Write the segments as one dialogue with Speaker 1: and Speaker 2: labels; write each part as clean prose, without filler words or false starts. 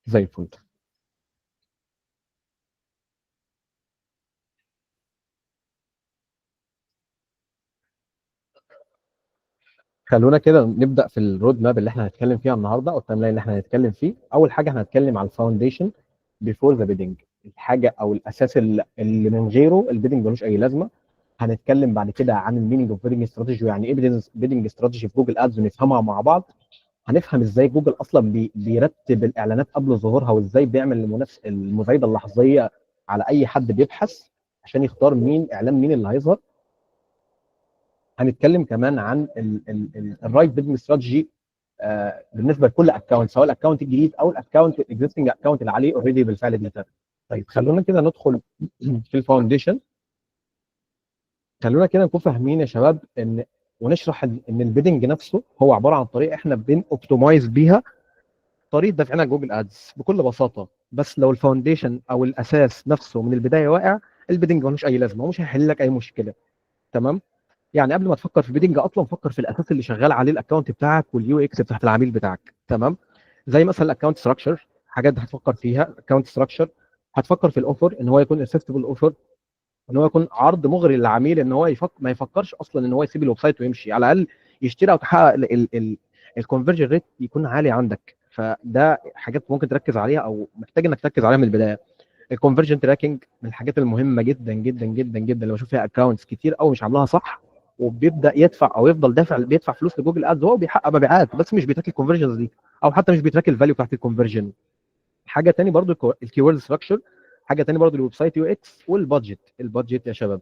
Speaker 1: زي الفل. خلونا كده نبدا في ال road map اللي احنا هنتكلم فيها النهارده، او ال timeline اللي احنا هنتكلم فيه. اول حاجة احنا هنتكلم على ال foundation before the bidding، الحاجة او الاساس اللي من غيره ال bidding ملوش اي لازمه. هنتكلم بعد كده عن ال meaning of bidding strategy، ويعني ايه bidding strategy في Google Ads، ونفهمها مع بعض. هنفهم ازاي جوجل اصلا بيرتب الاعلانات قبل ظهورها، وازاي بيعمل المزايده اللحظيه على اي حد بيبحث عشان يختار مين اعلان مين اللي هيظهر. هنتكلم كمان عن ال right bidding strategy بالنسبة لكل account، سواء ال account الجديد او ال account ال existing account اللي عليه already بالفعل data. طيب خلونا كده ندخل في ال foundation. خلونا كده نكون فاهمين يا شباب ان ونشرح ان ال bidding نفسه هو عبارة عن طريقه احنا بن optimize بيها طريقه دفعنا Google Ads بكل بساطة. بس لو ال foundation او الاساس نفسه من البداية واقع، ال bidding ملوش اي لازمه ومش هيحل لك اي مشكلة. تمام؟ يعني قبل ما تفكر في bidding اصلا فكر في الاساس اللي شغال عليه ال account بتاعك وال UX بتاعت العميل بتاعك. تمام؟ زي مثلا ال account structure، حاجات هتفكر فيها. account structure هتفكر في ال offer، ان هو يكون irresistible offer، ان هو يكون عرض مغري للعميل، ان هو ما يفكرش اصلا ان هو يسيب ال website ويمشي، على الاقل يشتري او تحقق ال conversion rate يكون عالي عندك. فده حاجات ممكن تركز عليها او محتاج انك تركز عليها من البداية. ال conversion tracking من الحاجات المهمة جدا جدا جدا جدا اللي بشوف فيها accounts كتير قوي مش عاملاها صح، وبيبدا يدفع او يفضل دافع بيدفع فلوس ل Google Ads وهو بيحقق مبيعات، بس مش بي track ال conversions دي، او حتى مش بي track ال value بتاعت ال conversion. حاجة تاني برضو ال keyword structure، حاجة تاني برضو ال website UX وال budget. ال budget يا شباب،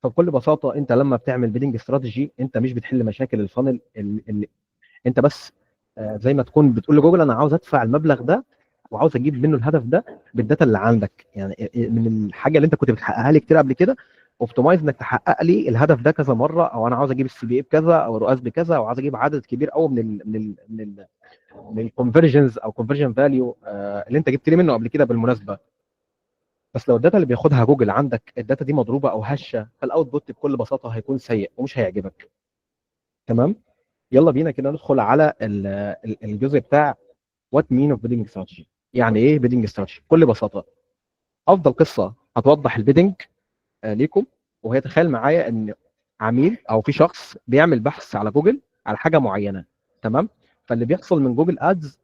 Speaker 1: فبكل بساطة انت لما بتعمل bidding strategy انت مش بتحل مشاكل ال funnel اللي انت بس زي ما تكون بتقول لجوجل انا عاوز ادفع المبلغ ده وعاوز اجيب منه الهدف ده بال data اللي عندك، يعني من الحاجة اللي انت كنت بتحققها لي كتير قبل كده optimize انك تحقق لي الهدف ده كذا مرة، او انا عاوز اجيب ال CPA بكذا او ال ROAS بكذا، او عاوز اجيب عدد كبير قوي من ال conversions او conversion value اللي انت جبت لي منه قبل كده بالمناسبة. بس لو ال data اللي بياخدها جوجل عندك ال data دي مضروبة او هشه، فال output بكل بساطة هيكون سيء ومش هيعجبك. تمام؟ يلا بينا كده ندخل على الجزء بتاع what mean of bidding strategy. يعني ايه bidding strategy؟ بكل بساطة افضل قصة هتوضح ال bidding ليكم، وهي تخيل معايا ان عميل او في شخص بيعمل بحث على جوجل على حاجة معينة. تمام؟ فاللي بيحصل من Google Ads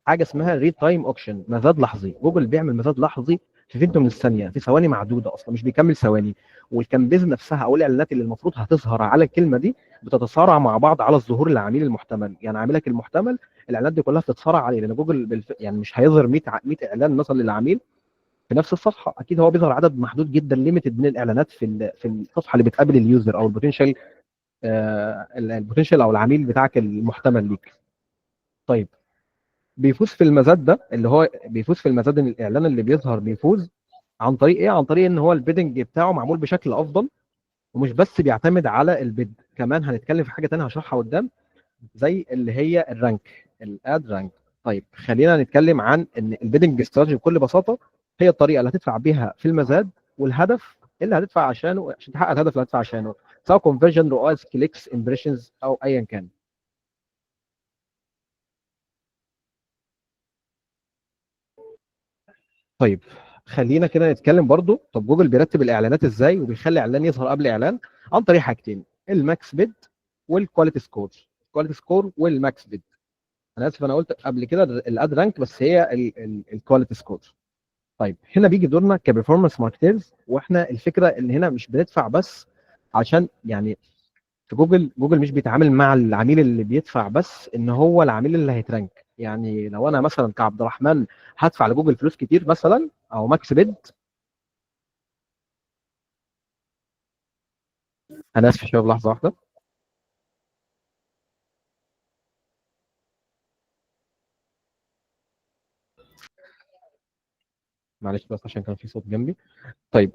Speaker 1: حاجة اسمها real time auction، مزاد لحظي. جوجل بيعمل مزاد لحظي في فيديو من الثانية، في ثواني معدودة، اصلا مش بيكمل ثواني. وال campaigns نفسها او الاعلانات اللي المفروض هتظهر على الكلمة دي بتتصارع مع بعض على الظهور للعميل المحتمل. يعني عميلك المحتمل الاعلانات دي كلها بتتصارع عليه، لان جوجل يعني مش هيظهر 100 اعلان مثلا للعميل في نفس الصفحة، اكيد هو بيظهر عدد محدود جدا limited من الاعلانات في الصفحة اللي بتقابل ال user او ال potential، ال potential او العميل بتاعك المحتمل ليك. طيب بيفوز في المزاد ده، اللي هو بيفوز في المزاد ان الاعلان اللي بيظهر بيفوز عن طريق ايه؟ عن طريق ان هو ال bidding بتاعه معمول بشكل افضل، ومش بس بيعتمد على ال bid. كمان هنتكلم في حاجة ثانية هشرحها قدام زي اللي هي ال rank، ال ad rank. طيب خلينا نتكلم عن ان ال bidding strategy بكل بساطة هي الطريقة اللي هتدفع بيها في المزاد، والهدف اللي هتدفع عشانه عشان تحقق الهدف اللي هتدفع عشانه، سواء conversion، ROAS، clicks، impressions او ايا كان. طيب خلينا كده نتكلم برضو، طب جوجل بيرتب الاعلانات ازاي وبيخلي اعلان يظهر قبل اعلان؟ عن طريق حاجتين، ال max bid وال quality score. ال quality score وال max bid. انا اسف انا قلت قبل كده ال ad rank، بس هي ال quality score. طيب هنا بيجي دورنا ك performance marketers، واحنا الفكرة ان هنا مش بندفع بس عشان يعني في جوجل، جوجل مش بيتعامل مع العميل اللي بيدفع بس ان هو العميل اللي هيت rank. يعني لو انا مثلا كعبد الرحمن هدفع لجوجل فلوس كتير مثلا او max bid، انا اسف يا شباب لحظة واحدة. معلش بس عشان كان في صوت جنبي. طيب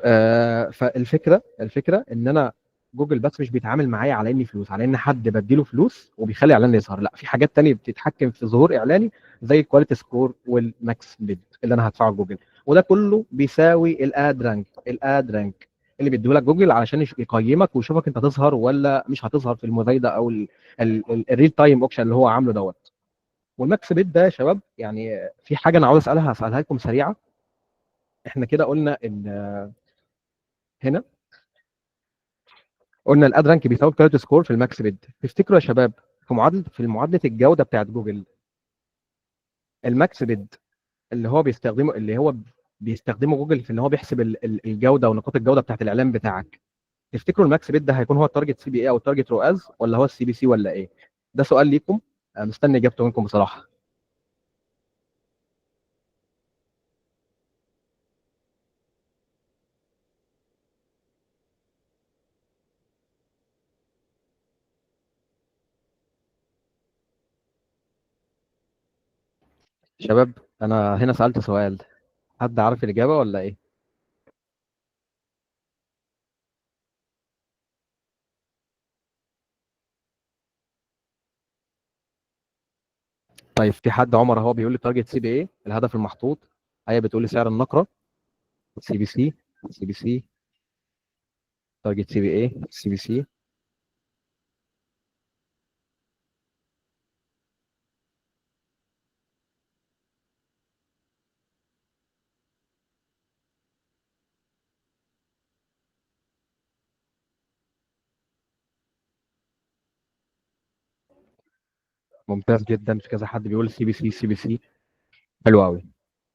Speaker 1: فالفكرة ان انا جوجل بس مش بيتعامل معايا على اني فلوس، على ان حد بديله فلوس وبيخلي اعلان يظهر، لا في حاجات تانية بتتحكم في ظهور اعلاني زي ال quality score وال max bid اللي انا هدفعه لجوجل، وده كله بيساوي ال ad rank. ال ad rank اللي بيديهولك جوجل علشان يقيمك ويشوفك انت هتظهر ولا مش هتظهر في المزايده او ال real time auction اللي هو عامله دوت. وال max bid ده يا شباب يعني في حاجة انا عاوز اسالها، هسالها لكم سريعة. احنا كده قلنا ان هنا قلنا ال ad rank بيساوي quality score في ال max bid. تفتكروا يا شباب في معادلة الجودة بتاعت جوجل، ال max bid اللي هو بيستخدمه جوجل في ان هو بيحسب الجودة ونقاط الجودة بتاعت الاعلان بتاعك، تفتكروا ال max bid ده هيكون هو ال target CPA او ال target ROAS، ولا هو ال CPC ولا ايه؟ ده سؤال ليكم، مستني اجابته منكم بصراحة. شباب انا هنا سالت سؤال، حد عارف الاجابة ولا ايه؟ طيب في حد عمر اهو بيقول لي target CPA الهدف المحطوط، ايه بتقول لي سعر النقره، سي بي سي، سي بي سي، تارجت سي بي اي، سي بي سي. ممتاز جدا، في كذا حد بيقول سي بي سي، سي بي سي، حلو قوي.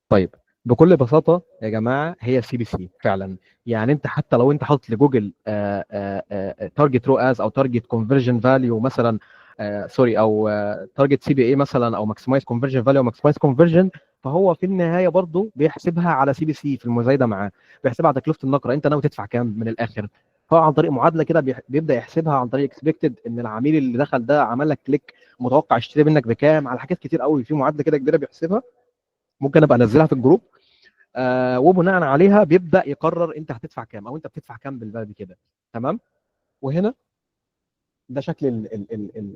Speaker 1: طيب بكل بساطة يا جماعة هي CPC فعلا. يعني انت حتى لو انت حاطط لجوجل، target ROAS او target conversion value مثلا، sorry، او target CPA مثلا، او maximize conversion value او maximize conversion، فهو في النهاية برضو بيحسبها على CPC في المزايده معاه، بيحسبها على تكلفة النقره، انت ناوي تدفع كام من الاخر. فهو عن طريق معادلة كده بيبدا يحسبها عن طريق expected ان العميل اللي دخل ده عمل لك click متوقع يشتري منك بكام، على حاجات كتير قوي. في معادلة كده كبيرة بيحسبها، ممكن ابقى انزلها في ال group، وبناء عليها بيبدا يقرر انت هتدفع كام او انت بتدفع كام بالبلدي كده. تمام. وهنا ده شكل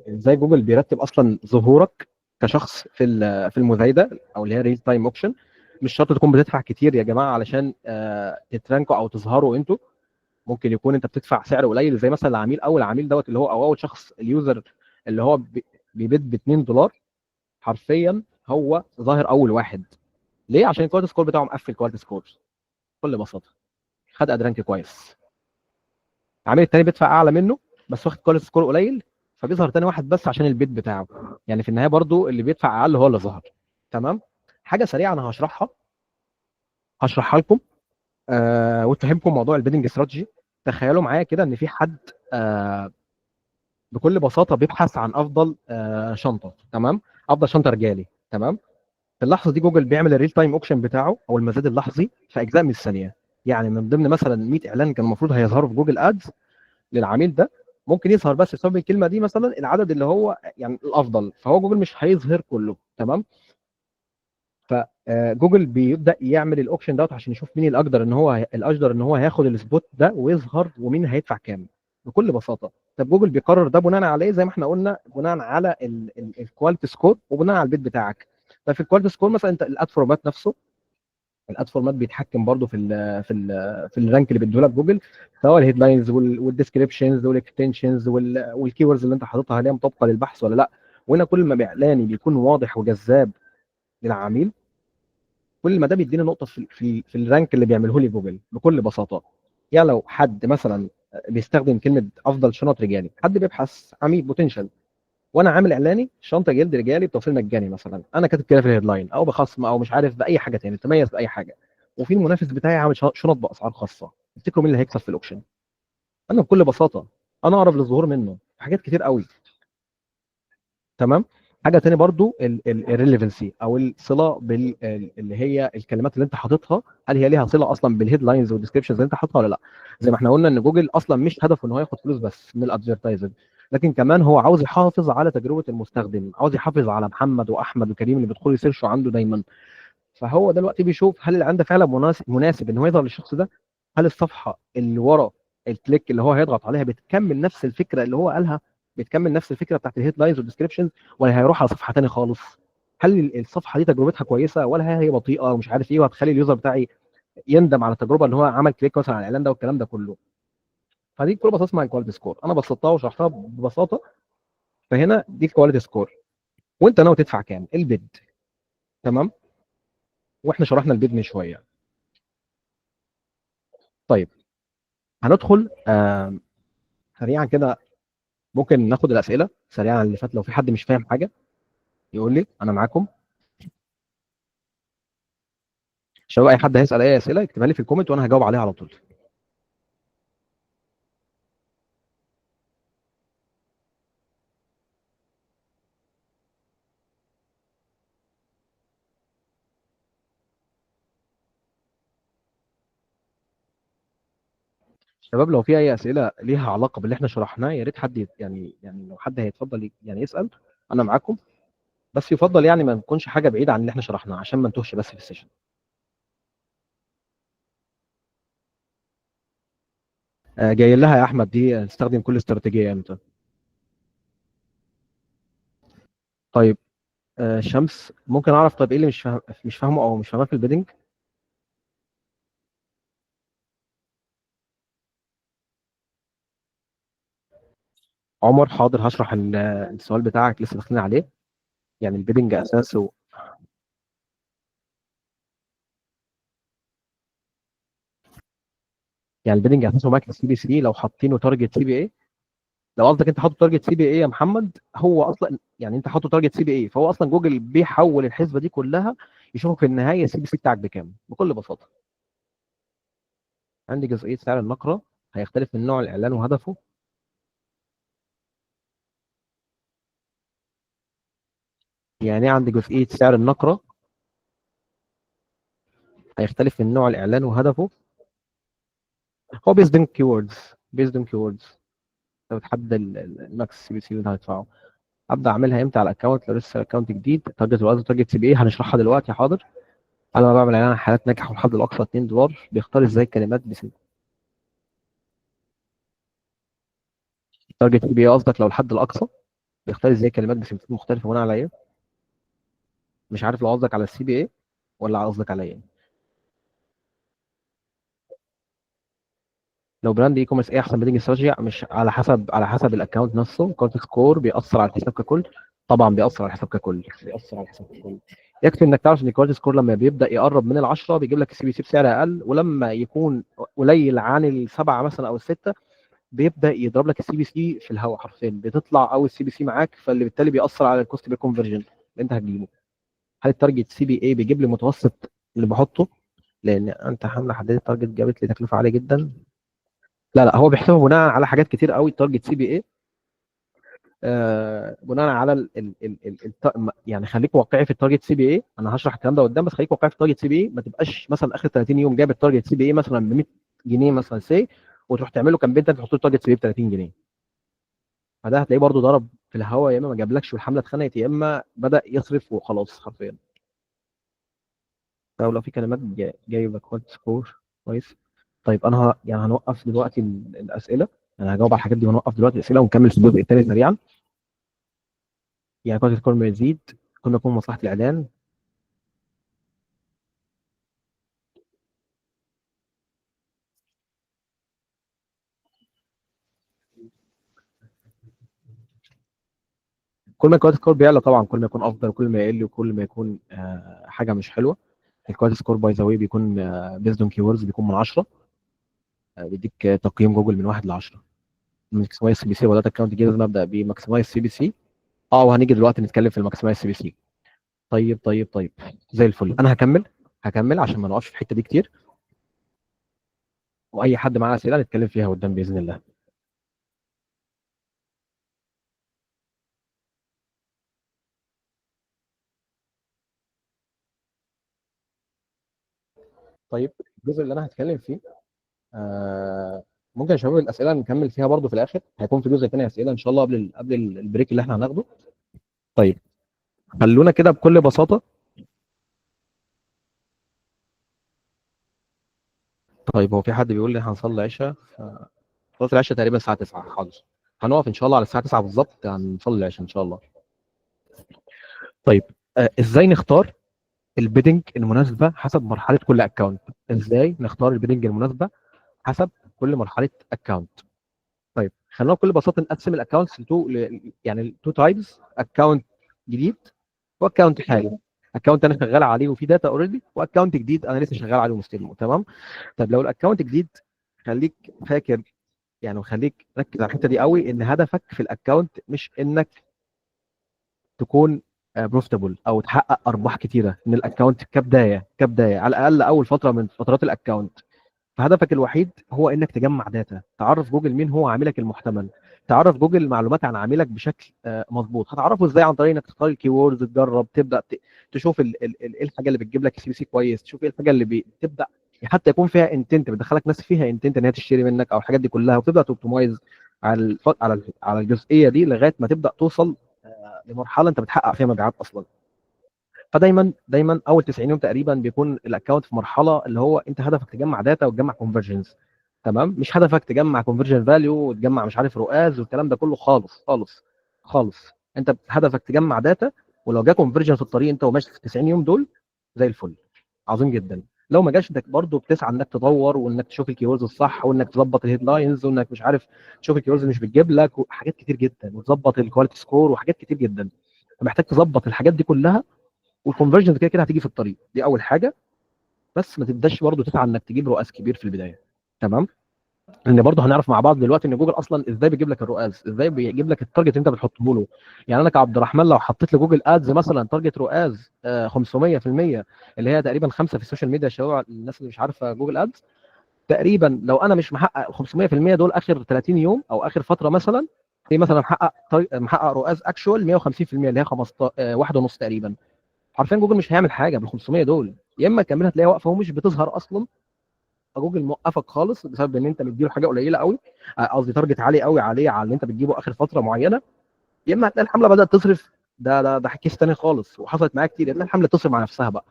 Speaker 1: ازاي جوجل بيرتب اصلا ظهورك كشخص في المزايده او اللي هي real time auction. مش شرط تكون بتدفع كتير يا جماعة علشان تترانكوا او تظهروا انتوا. ممكن يكون انت بتدفع سعر قليل، زي مثلا العميل اول عميل دوت اللي هو او اول شخص ال user اللي هو بي bid ب 2 دولار، حرفيا هو ظاهر اول واحد. ليه؟ عشان ال quality score بتاعه مقفل quality score بكل بساطة، خد ad rank كويس. العميل الثاني بيدفع اعلى منه بس واخد quality score قليل، فبيظهر تاني واحد بس عشان ال bid بتاعه. يعني في النهاية برضو اللي بيدفع اقل هو اللي ظهر. تمام. حاجة سريعة انا هشرحها لكم وتفهمكم موضوع ال bidding strategy. تخيلوا معايا كده ان في حد بكل بساطة بيبحث عن افضل شنطه، تمام، افضل شنطه رجالي، تمام. في اللحظة دي جوجل بيعمل ال real time auction بتاعه او المزاد اللحظي في اجزاء من الثانية. يعني من ضمن مثلا 100 اعلان كان المفروض هيظهروا في جوجل Ads للعميل ده، ممكن يظهر بس بسبب الكلمة دي مثلا العدد اللي هو يعني الافضل، فهو جوجل مش هيظهر كله. تمام. فجوجل بيبدا يعمل ال auction دوت عشان يشوف مين الاقدر ان هو الاجدر ان هو هياخد ال spot ده ويظهر، ومين هيدفع كام بكل بساطة. طب جوجل بيقرر ده بناء على ايه؟ زي ما احنا قلنا بناء على ال quality score وبناء على ال bid بتاعك. طب في ال quality score مثلا انت ال ad format نفسه، ال ad format بيتحكم برده في ال rank اللي بيديه لك جوجل، سواء ال headlines وال descriptions وال extensions وال keywords اللي انت حاططها هل هي مطابقه للبحث ولا لا. وهنا كل ما اعلاني بيكون واضح وجذاب للعميل، كل ما ده بيديني نقطة في ال rank اللي بيعمله لي جوجل بكل بساطة. يعني لو حد مثلا بيستخدم كلمة افضل شنط رجالي، حد بيبحث عميل potential، وانا عامل اعلاني شنطه جلد رجالي بتوصيل مجاني مثلا، انا كاتب كده في ال headline او بخصم او مش عارف باي حاجة ثانية، تميز باي حاجة، وفي المنافس بتاعي عامل شنط باسعار خاصة، تفتكروا مين اللي هيكسب في ال auction؟ انا بكل بساطة انا اقرب للظهور منه في حاجات كتير قوي. تمام. حاجة ثانية برضو ال relevancy او الصلة بال اللي هي الكلمات اللي انت حاططها، هل هي ليها صله اصلا بال headlines وال descriptions اللي انت حاططها ولا لا؟ زي ما احنا قلنا ان جوجل اصلا مش هدفه ان هو ياخد فلوس بس من ال advertising، لكن كمان هو عاوز يحافظ على تجربه المستخدم، عاوز يحافظ على محمد واحمد وكريم اللي بيدخلوا يسيرشوا عنده دايما. فهو دلوقتي بيشوف هل اللي عنده فعلا مناسب ان هو يظهر للشخص ده، هل الصفحة اللي ورا ال click اللي هو هيضغط عليها بتكمل نفس الفكرة اللي هو قالها، بتكمل نفس الفكرة بتاعت ال headlines وال descriptions، ولا هيروح على صفحة ثانية خالص؟ هل الصفحة دي تجربتها كويسة ولا هي بطيئه ومش عارف ايه، وهتخلي ال user بتاعي يندم على التجربة ان هو عمل click مثلا على الاعلان ده والكلام ده كله. فدي بكل بساطة اسمها ال quality score. انا بسطتها وشرحتها ببساطة. فهنا دي ال quality score. وانت ناوي تدفع كام ال bid. تمام، واحنا شرحنا ال bid من شوية. طيب هندخل سريعا كده، ممكن ناخد الاسئلة سريعا اللي فات، لو في حد مش فاهم حاجة يقول لي، انا معاكم شباب. اي حد هيسال اي اسئلة يكتبها لي في ال comment وانا هجاوب عليها على طول. شباب لو في اي اسئلة ليها علاقة باللي احنا شرحناه يا ريت حد يعني لو حد هيتفضل يعني يسال، انا معاكم، بس يفضل يعني ما نكونش حاجة بعيدة عن اللي احنا شرحناه عشان ما نتوهش بس في ال session. جاي لها يا احمد دي، نستخدم كل استراتيجية امتى؟ طيب شمس، ممكن اعرف طيب ايه اللي مش فاهمه او مش فاهمه في ال bidding؟ عمر حاضر، هشرح السؤال بتاعك لسه داخلين عليه. يعني ال bidding اساسه، يعني ال bidding اساسه max CPC، لو حاطينه target CPA، لو قصدك انت حاطه target CPA يا محمد، هو اصلا يعني انت حاطه target CPA، فهو اصلا جوجل بيحول الحسبة دي كلها يشوفك في النهاية ال CPC بتاعك بكام بكل بساطة. عندي جزئية سعر النقره هيختلف من نوع الاعلان وهدفه. يعني ايه عندي جزئية سعر النقره هيختلف من نوع الاعلان وهدفه؟ هو based on keywords، based on keywords. لو تحدد ال max CPC اللي انت هتدفعه. ابدا اعملها امتى على ال account لو لسه ال account جديد؟ target ROAS target CPA هنشرحها دلوقتي. حاضر. انا بعمل اعلان عن حالات ناجحة والحد الاقصى $2، بيختار ازاي الكلمات بس target CPA قصدك لو الحد الاقصى بيختار ازاي كلمات بسمات مختلفة بناء على ايه؟ مش عارف لو قصدك على ال CPA ولا قصدك على ايه. لو brand e-commerce ايه احسن bidding strategy؟ مش على حسب، على حسب ال account نفسه. quality score بيأثر على الحساب ككل، طبعا بيأثر على الحساب ككل، بيأثر على الحساب ككل. يكفي انك تعرف ان ال quality score لما بيبدأ يقرب من ال10 بيجيب لك ال CPC بسعر اقل، ولما يكون قليل عن ال7 مثلا او ال6 بيبدأ يضرب لك ال CPC في الهواء حرفيا، بتطلع قوي ال CPC معاك، فاللي بالتالي بيأثر على ال cost per conversion اللي انت هتجيبه. هل ال target CPA بيجيب لي متوسط اللي بحطه؟ لان انت حمله حددت target جابت لي تكلفة عالية جدا. لا لا، هو بيحسبها بناء على حاجات كتير قوي. ال target CPA بناء على ال ال ال ال ال يعني خليك واقعي في ال target CPA. انا هشرح الكلام ده قدام، بس خليك واقعي في ال target CPA. ما تبقاش مثلا اخر 30 يوم جايب ال target CPA مثلا ب 100 جنيه مثلا سي، وتروح تعمل له campaign تاني تحط له target CPA ب 30 جنيه، فده هتلاقيه برده ضرب في الهواء، يا اما ما جابلكش والحمله اتخنقت، يا اما بدا يصرف وخلاص حرفيا. طب لو في كلمات جايبه quality score كويس. طيب انا هنوقف دلوقتي الاسئلة، انا هجاوب على الحاجات دي ونوقف دلوقتي الاسئلة ونكمل في الجزء الثاني سريعا. quality score ما يزيد كل ما يكون مصلحة الاعلان. كل ما ال quality score بيعلى طبعا كل ما يكون افضل، كل ما يقل وكل ما يكون حاجة مش حلوة. ال quality score by the way بيكون based on keywords، بيكون من 10، بيديك تقييم جوجل من 1 ل 10. maximize CPC ولا account جديد لازم ابدا ب maximize CPC. وهنيجي دلوقتي نتكلم في ال maximize CPC. طيب زي الفل. انا هكمل عشان ما نقفش في الحتة دي كتير، واي حد معاه اسئلة نتكلم فيها قدام باذن الله. طيب الجزء اللي انا هتكلم فيه، ممكن يا شباب الاسئلة نكمل فيها برضو في الاخر، هيكون في جزء تاني اسئلة ان شاء الله قبل ال break اللي احنا هناخده. طيب خلونا كده بكل بساطة. طيب هو في حد بيقول لي هنصلي عشاء، صلاة العشاء تقريبا الساعة 9. حاضر، هنقف ان شاء الله على الساعة 9 بالظبط، هنصلي العشاء ان شاء الله. طيب ازاي نختار ال bidding المناسبة حسب مرحلة كل account؟ ازاي نختار ال bidding المناسبة حسب كل مرحلة account؟ طيب خلينا بكل بساطة نقسم ال accounts ل two، يعني two types. account جديد و account حالي، account انا شغال عليه وفي data already، و account جديد انا لسه شغال عليه ومستلمه. تمام. طب لو ال account جديد، خليك فاكر يعني، وخليك ركز على الحتة دي قوي، ان هدفك في ال account مش انك تكون profitable او تحقق ارباح كتيرة من ال account كبداية على الاقل اول فترة من فترات ال account. فهدفك الوحيد هو انك تجمع data، تعرف جوجل مين هو عميلك المحتمل، تعرف جوجل معلومات عن عميلك بشكل مظبوط. هتعرفه ازاي؟ عن طريق انك تختار ال keywords، تجرب، تبدا تشوف ايه الحاجة اللي بتجيب لك CPC كويس، تشوف ايه الحاجة اللي بتبدا حتى يكون فيها intent، بتدخلك ناس فيها intent ان هي تشتري منك او الحاجات دي كلها، وتبدا ت optimize على الجزئية دي لغاية ما تبدا توصل لمرحلة انت بتحقق فيها مبيعات اصلا. فدايما دايما اول 90 يوم تقريبا بيكون ال account في مرحلة اللي هو انت هدفك تجمع data وتجمع conversions. تمام. مش هدفك تجمع conversion value وتجمع مش عارف ROAS والكلام ده كله خالص خالص خالص. انت هدفك تجمع data، ولو جا conversion في الطريق انت وماشي في 90 يوم دول زي الفل، عظيم جدا. لو ما جاش انت برضه بتسعى انك تطور وانك تشوف ال keywords الصح وانك تظبط ال headlines وانك مش عارف تشوف ال keywords اللي مش بتجيب لك وحاجات كتير جدا، وتظبط ال quality score وحاجات كتير جدا. فمحتاج تظبط الحاجات دي كلها، وال conversions كده كده هتيجي في الطريق، دي اول حاجة. بس ما تبداش برضه تسعى انك تجيب ROAS كبير في البداية. تمام. لان برضه هنعرف مع بعض دلوقتي ان جوجل اصلا ازاي بيجيب لك ال ROAS، ازاي بيجيب لك ال target اللي انت بتحطه له. يعني انا كعبد الرحمن لو حطيت ل Google Ads مثلا target ROAS 500% اللي هي تقريبا 5 في ال social media يا شباب، الناس اللي مش عارفه Google Ads، تقريبا لو انا مش محقق 500% دول اخر 30 يوم او اخر فترة مثلا، في مثلا محقق ROAS actual 150% اللي هي 15 1.5 تقريبا، حرفيا جوجل مش هيعمل حاجة بال 500 دول. يا اما تكملها تلاقيها واقفة ومش بتظهر اصلا، فجوجل موقفك خالص بسبب ان انت مديله حاجة قليله قوي، قصدي target عالي قوي عليه على اللي انت بتجيبه اخر فترة معينة. يا اما هتلاقي الحملة بدات تصرف، ده case تاني خالص وحصلت معايا كتير، هتلاقي الحملة تصرف مع نفسها بقى،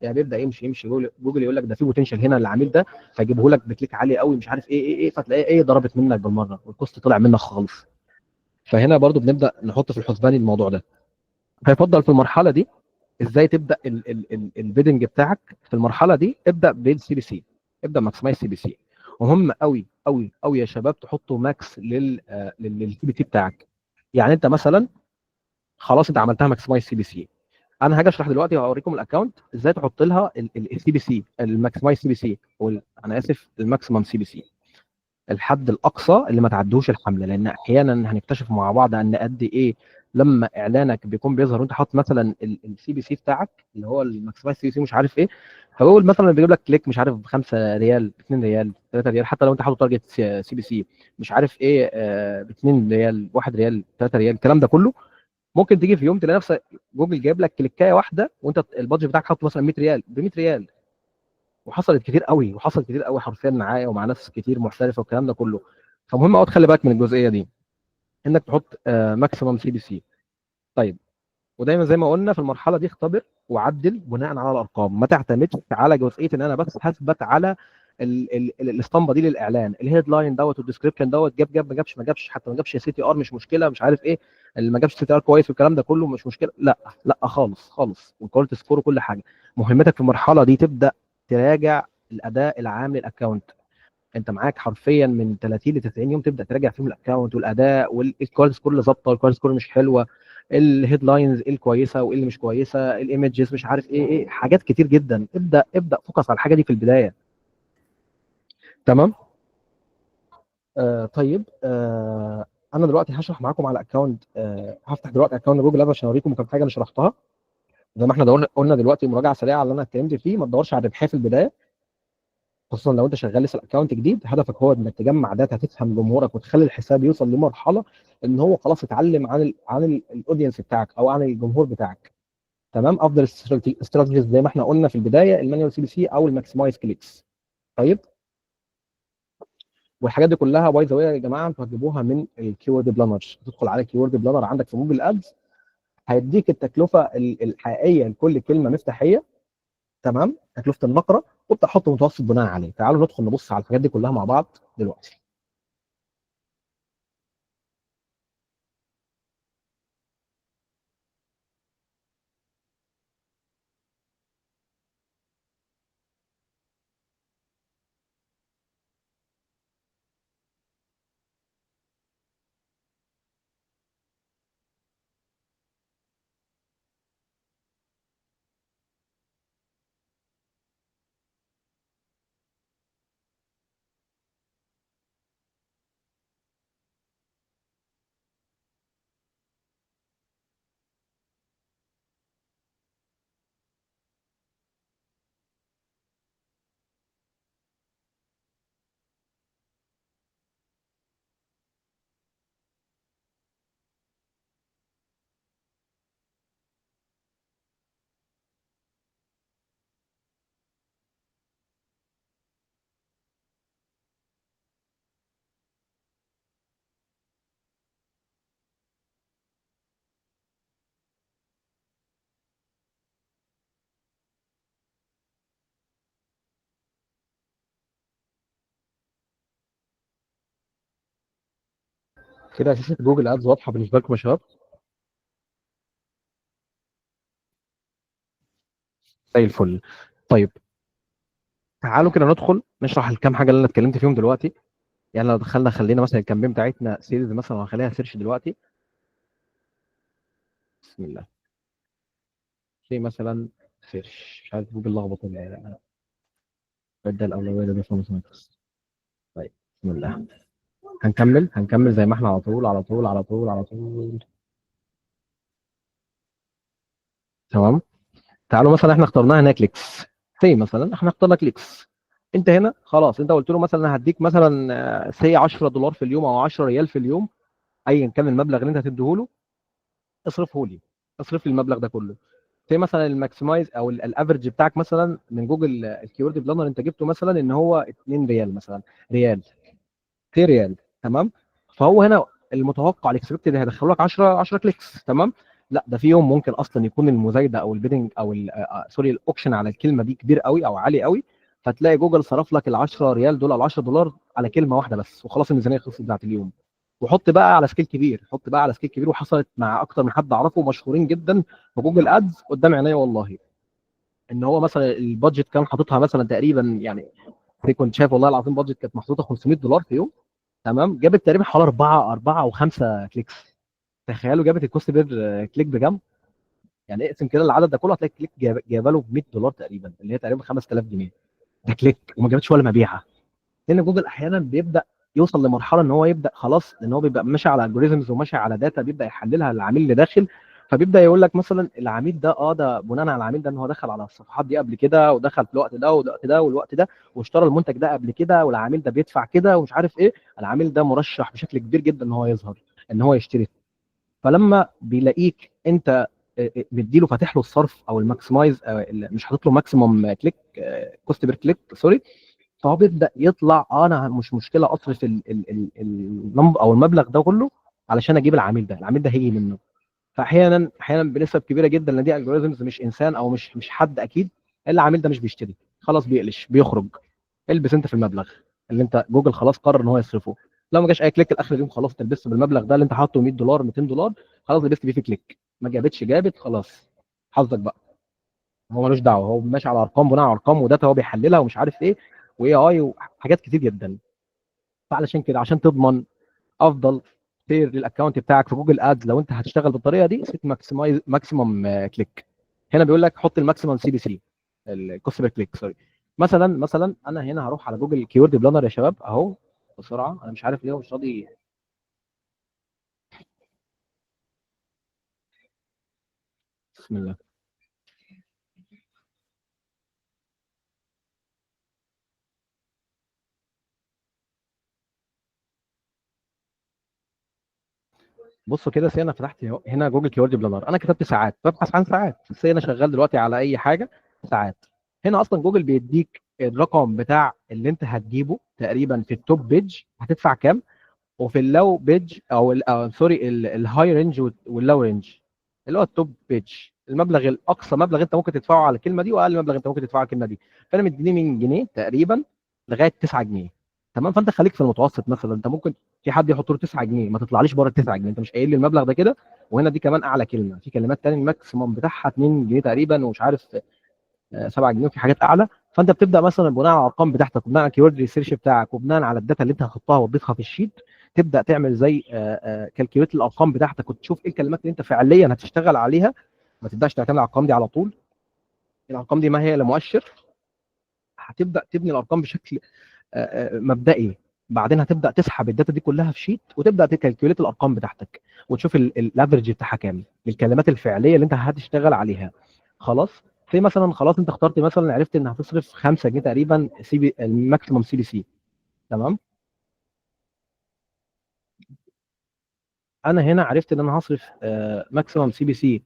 Speaker 1: يعني بيبدا يمشي جوجل يقول لك ده في potential هنا للعميل ده، فيجيبه لك ب click عالي قوي مش عارف ايه ايه ايه، فتلاقيه ايه ضربت منك بالمرة وال cost طلع منك خالص. فهنا برضو بنبدا نحط في الحسبان الموضوع ده. فيفضل في المرحلة دي ازاي تبدا ال bidding بتاعك في المرحلة دي؟ ابدا بال CPC، ابدا maximize CPC. ومهم قوي قوي قوي يا شباب تحطوا max لل CPC بتاعك. يعني انت مثلا خلاص انت عملتها maximize CPC، انا هاجي اشرح دلوقتي وهوريكم ال account ازاي تحط لها ال CPC، ال maximize CPC، انا اسف ال maximum CPC، الحد الاقصى اللي ما تعدوش الحملة. لان احيانا هنكتشف مع بعض ان قد ايه لما اعلانك بيكون بيظهر وانت حاطط مثلا ال CPC بتاعك اللي هو ال maximize CPC مش عارف ايه، فبقول مثلا بيجيب لك click مش عارف ب 5 ريال، ب 2 ريال، 3 ريال، حتى لو انت حاطط target CPC مش عارف ايه ب 2 ريال، 1 ريال، 3 ريال، الكلام ده كله، ممكن تيجي في يوم تلاقي نفسك جوجل جايب لك كليكايه واحدة وانت ال budget بتاعك حاطه مثلا 100 ريال، ب 100 ريال. وحصلت كتير قوي، وحصلت كتير قوي حرفيا معايا ومع ناس كتير محترفه والكلام ده كله. فمهم قوي تخلي بالك من الجزئية دي، انك تحط maximum CPC. طيب، ودايما زي ما قلنا في المرحلة دي اختبر وعدل بناء على الارقام، ما تعتمدش على جزئية ان انا بس هثبت على الاسطمبه دي للاعلان، ال headline دوت وال description دوت، جاب ما جابش ما جابش، حتى ما جابش CTR مش مشكلة، مش عارف ايه اللي ما جابش CTR كويس والكلام ده كله مش مشكلة، لا لا خالص خالص. وال quality score وكل حاجة. مهمتك في المرحلة دي تبدا تراجع الاداء العام لل account. انت معاك حرفيا من 30 ل 90 يوم تبدا تراجع فيهم ال account والاداء وال quality score اللي ظابطة وال quality score مش حلوة، ال headlines ايه الكويسة وايه اللي مش كويسة، ال images مش عارف ايه ايه، حاجات كتير جدا. ابدا focus على الحاجة دي في البداية. تمام. طيب، انا دلوقتي هشرح معاكم على account، هفتح دلوقتي account Google Ads عشان اوريكم كام حاجة انا شرحتها. زي ما احنا قلنا دلوقتي مراجعه سريعة على اللي انا اتكلمت فيه. ما تدورش على الربحية في البداية، خصوصا لو انت شغال لسه ال account جديد. هدفك هو انك تجمع data، تفهم جمهورك وتخلي الحساب يوصل لمرحلة ان هو خلاص اتعلم عن ال audience بتاعك او عن الجمهور بتاعك. تمام. افضل strategies زي ما احنا قلنا في البداية ال manual CPC او ال maximize clicks. طيب، والحاجات دي كلها by the way يا جماعة انتوا هتجيبوها من ال keyword planner. تدخل على ال keyword planner عندك في Google Ads، هيديك التكلفة الحقيقية لكل كلمة مفتاحيه. تمام، تكلفة النقره، وابدا حط متوسط بناء عليه. تعالوا ندخل نبص على الحاجات دي كلها مع بعض دلوقتي. كده شاشة Google Ads واضحة بالنسبة لكم يا شباب؟ زي الفل. طيب تعالوا كده ندخل نشرح الكام حاجة اللي انا اتكلمت فيهم دلوقتي. يعني لو دخلنا خلينا مثلا ال campaign بتاعتنا sales مثلا، وهنخليها search دلوقتي. بسم الله. في مثلا search، مش عارف جوجل لخبط ولا ايه، بدل الاولوية ده مثلا. طيب بسم الله، هنكمل زي ما احنا على طول على طول على طول على طول. تمام. تعالوا مثلا احنا اخترناها هنا clicks، say مثلا احنا اخترنا clicks. انت هنا خلاص انت قلت له مثلا انا هديك مثلا say 10 دولار في اليوم او 10 ريال في اليوم، ايا كان المبلغ اللي انت هتديه له اصرفه لي، اصرف لي المبلغ ده كله. say مثلا ال maximize او ال average بتاعك مثلا من جوجل ال keyword planner انت جبته مثلا ان هو 2 ريال مثلا، ريال say ريال. تمام. فهو هنا المتوقع ال expected هيدخلوا لك 10 clicks. تمام. لا ده في يوم ممكن اصلا يكون المزايده او ال bidding او sorry ال auction على الكلمة دي كبير قوي او عالي قوي، فتلاقي جوجل صرف لك ال 10 ريال دول او 10 دولار على كلمة واحدة بس، وخلاص الميزانية خلصت بتاعت اليوم. وحط بقى على scale كبير، حط بقى على scale كبير. وحصلت مع اكتر من حد اعرفه مشهورين جدا في Google Ads قدام عينيا والله، ان هو مثلا ال budget كان حاططها مثلا تقريبا، يعني كنت شايف والله العظيم budget كانت محطوطة 500 دولار في يوم. تمام. جابت تقريبا حوالي 4 او 5 clicks. تخيلوا جابت ال cost per click بكام؟ يعني اقسم كده العدد ده كله هتلاقي click جايبه له ب 100 دولار تقريبا، اللي هي تقريبا 5000 جنيه. ده click وما جابتش ولا مبيعه. لان جوجل احيانا بيبدا يوصل لمرحلة ان هو يبدا خلاص، لان هو بيبقى ماشي على algorithms وماشي على data بيبدا يحللها العميل اللي داخل، فبيبدا يقول لك مثلا العميل ده ده بناء على العميل ده ان هو دخل على الصفحات دي قبل كده، ودخل في الوقت ده والوقت ده والوقت ده، واشترى المنتج ده قبل كده، والعميل ده بيدفع كده ومش عارف ايه، العميل ده مرشح بشكل كبير جدا ان هو يظهر، ان هو يشتري. فلما بيلاقيك انت مديله فاتح له الصرف او ال maximize، مش حاطط له maximum click cost per click sorry، فهو بيبدا يطلع انا مش مشكلة اصرف ال او المبلغ ده كله علشان اجيب العميل ده، العميل ده هيجي منه. فاحيانا بنسب كبيرة جدا لان دي algorithms مش انسان او مش حد اكيد، العميل ده مش بيشتري، خلاص بيقلش بيخرج، البس انت في المبلغ اللي انت جوجل خلاص قرر ان هو يصرفه. لو ما جاش اي click لاخر اليوم خلاص تلبسه بالمبلغ ده اللي انت حاطه 100 دولار 200 دولار، خلاص لبست بيه في click، ما جابتش جابت خلاص حظك بقى، هو ملوش دعوه، هو ماشي على ارقام، بناء على ارقام و data هو بيحللها ومش عارف ايه و AI وحاجات كتير جدا. فعلشان كده عشان تضمن افضل سير لل account بتاعك في Google Ads لو انت هتشتغل بالطريقة دي، set maximize maximum click. هنا بيقول لك حط ال maximum CPC ال cost per click sorry. مثلا انا هنا هروح على Google Keyword Planner يا شباب اهو بسرعة، انا مش عارف ليه هو مش راضي. بسم الله. بصوا كده say انا فتحت هنا Google Keyword Planner، انا كتبت ساعات، ببحث عن ساعات، say انا شغال دلوقتي على اي حاجة ساعات. هنا اصلا جوجل بيديك الرقم بتاع اللي انت هتجيبه تقريبا في ال top page هتدفع كام، وفي ال low page او sorry ال high range وال low range اللي هو ال top page، المبلغ الاقصى مبلغ انت ممكن تدفعه على الكلمة دي واقل مبلغ انت ممكن تدفعه على الكلمة دي. فانا مديني من جنيه تقريبا لغاية 9 جنيه. تمام. فانت خليك في المتوسط، مثلا انت ممكن في حد يحط له 9 جنيه، ما تطلعليش بره ال 9 جنيه، انت مش قايل لي المبلغ ده كده. وهنا دي كمان اعلى كلمة، في كلمات ثانية ال maximum بتاعها 2 جنيه تقريبا ومش عارف 7 جنيه، وفي حاجات اعلى. فانت بتبدا مثلا بناء على الارقام بتاعتك وبناء على ال keyword research بتاعك وبناء على ال data اللي انت هتحطها وتضيفها في ال sheet، تبدا تعمل زي calculate الارقام بتاعتك وتشوف ايه الكلمات اللي انت فعليا هتشتغل عليها. ما تبداش تعتمد على الارقام دي على طول، الارقام دي ما هي الا مؤشر. هتبدا تبني الارقام بشكل مبدئي، بعدين هتبدا تسحب ال data دي كلها في sheet وتبدا ت calculate الارقام بتاعتك وتشوف ال average بتاعها كام للكلمات الفعلية اللي انت هتشتغل عليها. خلاص في مثلا خلاص انت اخترت مثلا، عرفت ان هتصرف 5 جنيه تقريبا CP ال maximum CPC. تمام. انا هنا عرفت ان انا هصرف maximum CPC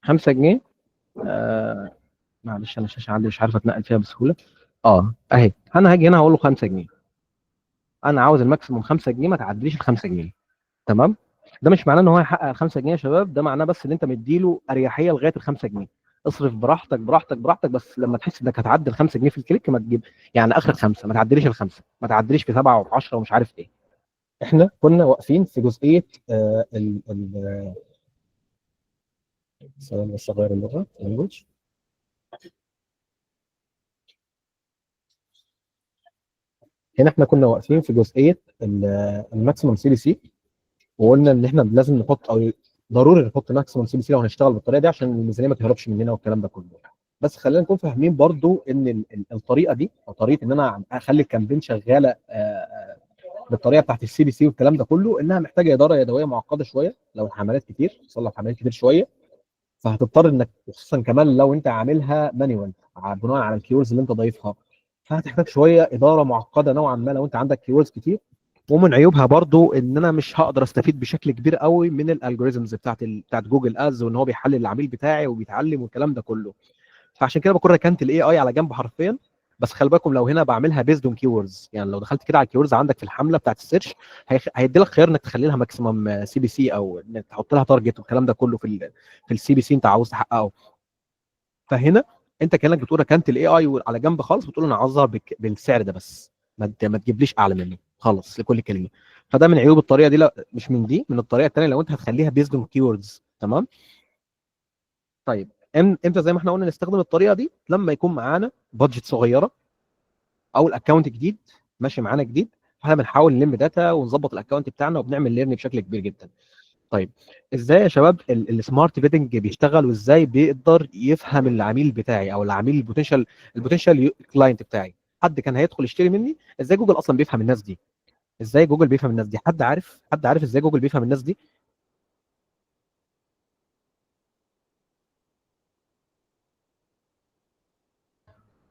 Speaker 1: 5 جنيه. معلش انا الشاشة عندي مش عارف اتنقل فيها بسهولة. اهي انا هاجي هنا هقول له 5 جنيه، انا عاوز ال maximum 5 جنيه، ما تعدليش ال 5 جنيه. تمام. ده مش معناه ان هو هيحقق ال 5 جنيه يا شباب، ده معناه بس ان انت مديله اريحية لغاية ال 5 جنيه. اصرف براحتك براحتك براحتك، بس لما تحس انك هتعدي ال 5 جنيه في ال click ما تجيب، يعني اخر 5 ما تعدليش ال 5، ما تعدليش في 7 وفي 10 ومش عارف ايه. احنا كنا واقفين في جزئية ال ال ثواني بس اغير اللغة language. هنا احنا كنا واقفين في جزئية ال maximum CPC، وقلنا ان احنا لازم نحط او ضروري نحط maximum CPC لو هنشتغل بالطريقة دي عشان الميزانية ما تهربش مننا والكلام ده كله. بس خلينا نكون فاهمين برضو ان الطريقة دي او طريقه ان انا اخلي ال campaign شغالة بالطريقة بتاعت ال CPC والكلام ده كله، انها محتاجه ادارة يدوية معقدة شوية لو الحملات كتير، خصوصا لو الحملات كتير شوية، فهتضطر انك خصوصا كمان لو انت عاملها manual بناء على ال keywords اللي انت ضايفها، فهتحتاج شوية ادارة معقدة نوعا ما لو انت عندك keywords كتير. ومن عيوبها برضو ان انا مش هقدر استفيد بشكل كبير قوي من ال algorithms بتاعت Google Ads، وان هو بيحلل العميل بتاعي وبيتعلم والكلام ده كله. فعشان كده بكون ركنت ال AI على جنب حرفيا. بس خلي بالكم لو هنا بعملها based on keywords، يعني لو دخلت كده على ال keywords عندك في الحملة بتاعت ال search هيدي لك خيار انك تخلي لها maximum CPC او انك تحط لها target والكلام ده كله في ال CPC انت عاوز تحققه. فهنا انت كانك بتقول ركنت ال AI على جنب خالص، بتقول انا عاوزها بالسعر ده بس، ما تجيبليش اعلى منه خالص لكل كلمة. فده من عيوب الطريقة دي. لا مش من دي، من الطريقة الثانية لو انت هتخليها based on keywords. تمام. طيب امتى زي ما احنا قلنا نستخدم الطريقة دي؟ لما يكون معانا budget صغيرة او ال account جديد ماشي معانا جديد، فاحنا بنحاول نلم data ونظبط ال account بتاعنا وبنعمل learn بشكل كبير جدا. طيب ازاي يا شباب ال smart bidding بيشتغل، وازاي بيقدر يفهم العميل بتاعي او العميل ال potential client بتاعي؟ حد كان هيدخل يشتري مني، ازاي جوجل اصلا بيفهم الناس دي؟ ازاي جوجل بيفهم الناس دي؟ حد عارف؟ حد عارف ازاي جوجل بيفهم الناس دي؟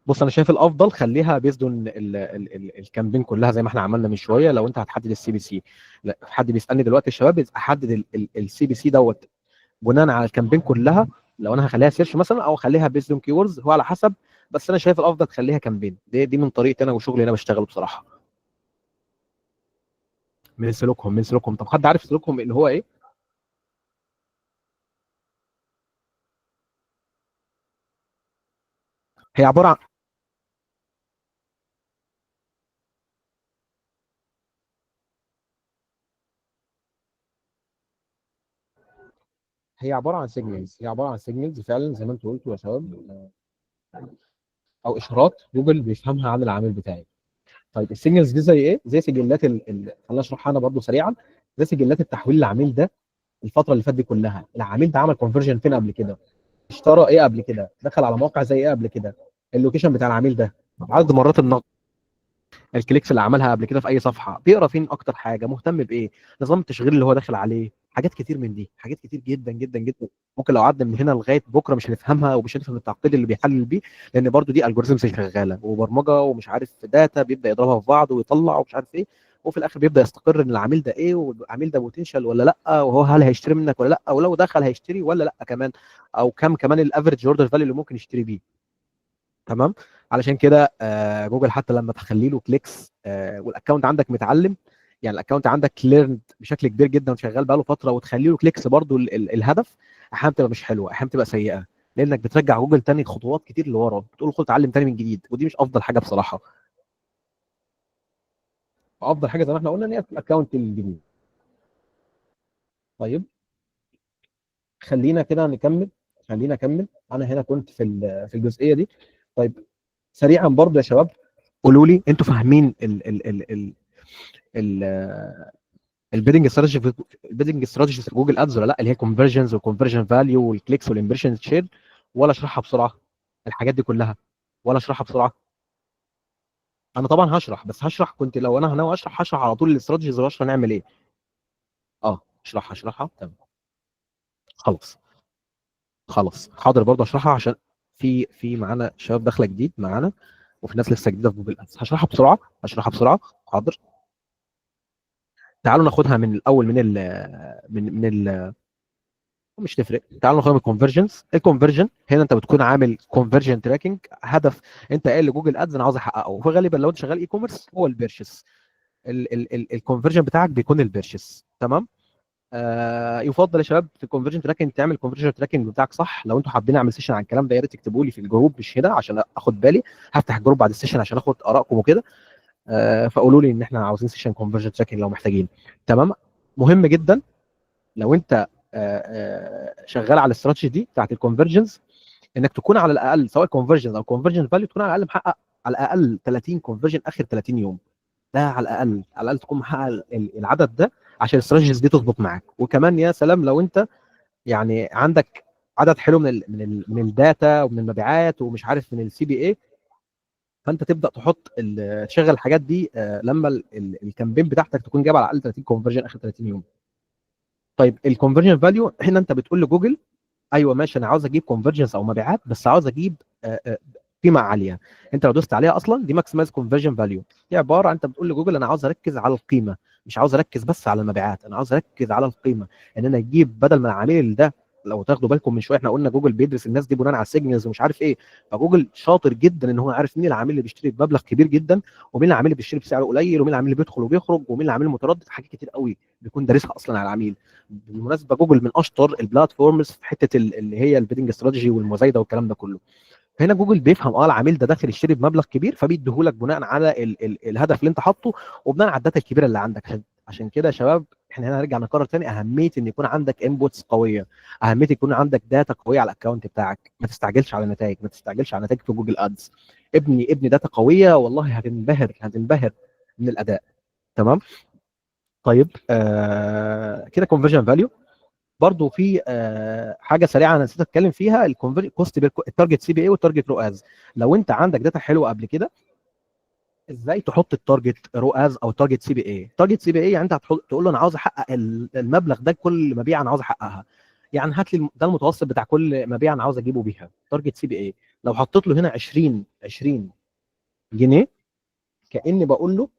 Speaker 1: بص انا شايف الافضل خليها based on ال campaign كلها زي ما احنا عملنا من شوية. لو انت هتحدد ال CPC، لا حد بيسالني دلوقتي الشباب احدد ال CPC دوت بناء على ال campaign كلها، لو انا هخليها search مثلا او اخليها based on keywords، هو على حسب، بس انا شايف الافضل تخليها campaign. دي من طريقتي انا وشغلي انا بشتغله بصراحة. من سلوكهم، من سلوكهم. طب حد عارف سلوكهم اللي هو ايه؟ هي عبارة عن signals، هي عبارة عن signals فعلا زي ما انتوا قلتوا يا شباب، او اشارات جوجل بيفهمها عن العميل بتاعي. طيب ال signals دي زي ايه؟ زي سجلات خلينا اشرحها انا برضو سريعا. زي سجلات التحويل للعميل ده الفترة اللي فاتت دي كلها، العميل ده عمل conversion فين قبل كده؟ اشترى ايه قبل كده؟ دخل على مواقع زي ايه قبل كده؟ ال location بتاع العميل ده، عدد مرات النقد، ال clicks اللي عملها قبل كده في اي صفحة، بيقرا فين اكتر حاجة، مهتم بايه، نظام التشغيل اللي هو داخل عليه، حاجات كتير من دي، حاجات كتير جدا جدا جدا. ممكن لو قعدنا من هنا لغاية بكره مش هنفهمها ومش هنفهم التعقيد اللي بيحلل بيه، لان برضو دي algorithms شغالة وبرمجه ومش عارف data بيبدا يضربها في بعض ويطلع ومش عارف ايه، وفي الاخر بيبدا يستقر ان العميل ده ايه، والعميل ده potential ولا لا، وهو هل هيشتري منك ولا لا، ولو دخل هيشتري ولا لا كمان، او كم كمان ال average order value اللي ممكن يشتري بيه. تمام. علشان كده جوجل حتى لما تخلي له clicks وال account عندك متعلم، يعني ال account عندك learned بشكل كبير جدا وشغال بقاله فترة، وتخلي له clicks برده الهدف، احيانا بتبقى مش حلوة، احيانا بتبقى سيئه، لانك بترجع جوجل تاني خطوات كتير لورا، بتقول خد اتعلم تاني من جديد، ودي مش افضل حاجة بصراحة. افضل حاجة زي ما احنا قلنا ان هي ال account الجديد. طيب خلينا كده نكمل، خلينا اكمل. انا هنا كنت في الجزئية دي. طيب سريعا برضو يا شباب قولوا لي انتوا فاهمين ال ال ال ال ال ال bidding strategy، ال bidding strategy في Google Ads ولا لا، اللي هي conversions وال conversion value وال clicks وال impression share، ولا اشرحها بسرعة الحاجات دي كلها، ولا اشرحها بسرعة؟ انا طبعا هشرح، بس هشرح كنت لو انا ناوي اشرح هشرح على طول ال strategies واشرح نعمل ايه. اشرحها اشرحها تمام خلاص خلاص حاضر، برضه اشرحها عشان في معانا شباب داخله جديد معانا وفي ناس لسه جديدة في Google Ads. هشرحها بسرعة، هشرحها بسرعة حاضر. تعالوا ناخدها من الاول، من ال من من ال مش تفرق، تعالوا ناخدها من ال conversions. ال conversion هنا انت بتكون عامل conversion tracking، هدف انت قايل ل Google Ads انا عاوز احققه، فغالبا لو انت شغال e-commerce هو ال purchase، ال conversion بتاعك بيكون ال purchase. تمام. يفضل يا شباب في ال conversion tracking تعمل conversion tracking بتاعك صح. لو انتوا حابين اعمل session عن الكلام ده يا ريت تكتبوا لي في ال group، مش هنا عشان اخد بالي، هفتح ال group بعد ال session عشان اخد ارائكم وكده. فقولوا لي ان احنا عاوزين session conversion tracking لو محتاجين. تمام. مهم جدا لو انت شغال على الاستراتيجي دي بتاعت ال conversions، انك تكون على الاقل سواء conversions او conversion value، تكون على الاقل محقق على الاقل 30 conversion اخر 30 يوم. ده على الاقل، على الاقل تكون محقق العدد ده عشان ال strategies دي تظبط معاك. وكمان يا سلام لو انت يعني عندك عدد حلو من ال data ومن المبيعات ومش عارف من ال CPA، فانت تبدا تحط تشغل الحاجات دي لما ال campaign بتاعتك تكون جايبه على الاقل 30 conversion اخر 30 يوم. طيب ال conversion value هنا انت بتقول لجوجل ايوه ماشي انا عاوز اجيب conversions او مبيعات، بس عاوز اجيب قيمة عالية. انت لو دوست عليها اصلا دي maximize conversion value، دي عبارة انت بتقول لجوجل انا عاوز اركز على القيمة، مش عاوز اركز بس على المبيعات، انا عاوز اركز على القيمة، ان انا اجيب بدل ما العميل ده، لو تاخدوا بالكم من شوية احنا قلنا جوجل بيدرس الناس دي بناء على ال signals ومش عارف ايه، فجوجل شاطر جدا ان هو عارف مين العميل اللي بيشتري بمبلغ كبير جدا، ومين العميل اللي بيشتري بسعر قليل، ومين العميل اللي بيدخل وبيخرج، ومين العميل المتردد، حاجات كتير قوي بيكون دارسها اصلا على العميل. بالمناسبة جوجل من اشطر ال platforms في حتة اللي هي ال bidding strategy والمزايده والكلام ده كله. هنا جوجل بيفهم العميل ده داخل يشتري بمبلغ كبير، فبيديهولك بناء على الهدف اللي انت حاطه وبناء على ال data الكبيرة اللي عندك. عشان كده يا شباب احنا هنا هنرجع نكرر تاني اهمية ان يكون عندك inputs قوية، اهمية يكون عندك data قوية على ال account بتاعك. ما تستعجلش على النتائج، ما تستعجلش على نتائج في Google Ads، ابني data قوية، والله هتنبهر من الاداء. تمام. طيب كده conversion value. برضو في حاجة سريعة انا نسيت اتكلم فيها، ال cost per ال target CPA وال target ROAS. لو انت عندك data حلوة قبل كده، ازاي تحط ال target ROAS او target CPA؟ target CPA يعني انت تقول له انا عاوز احقق المبلغ ده كل مبيعه انا عاوز احققها، يعني هات لي ده المتوسط بتاع كل مبيعه انا عاوز اجيبه بيها، target CPA. لو حطيت له هنا 20 جنيه، كاني بقول له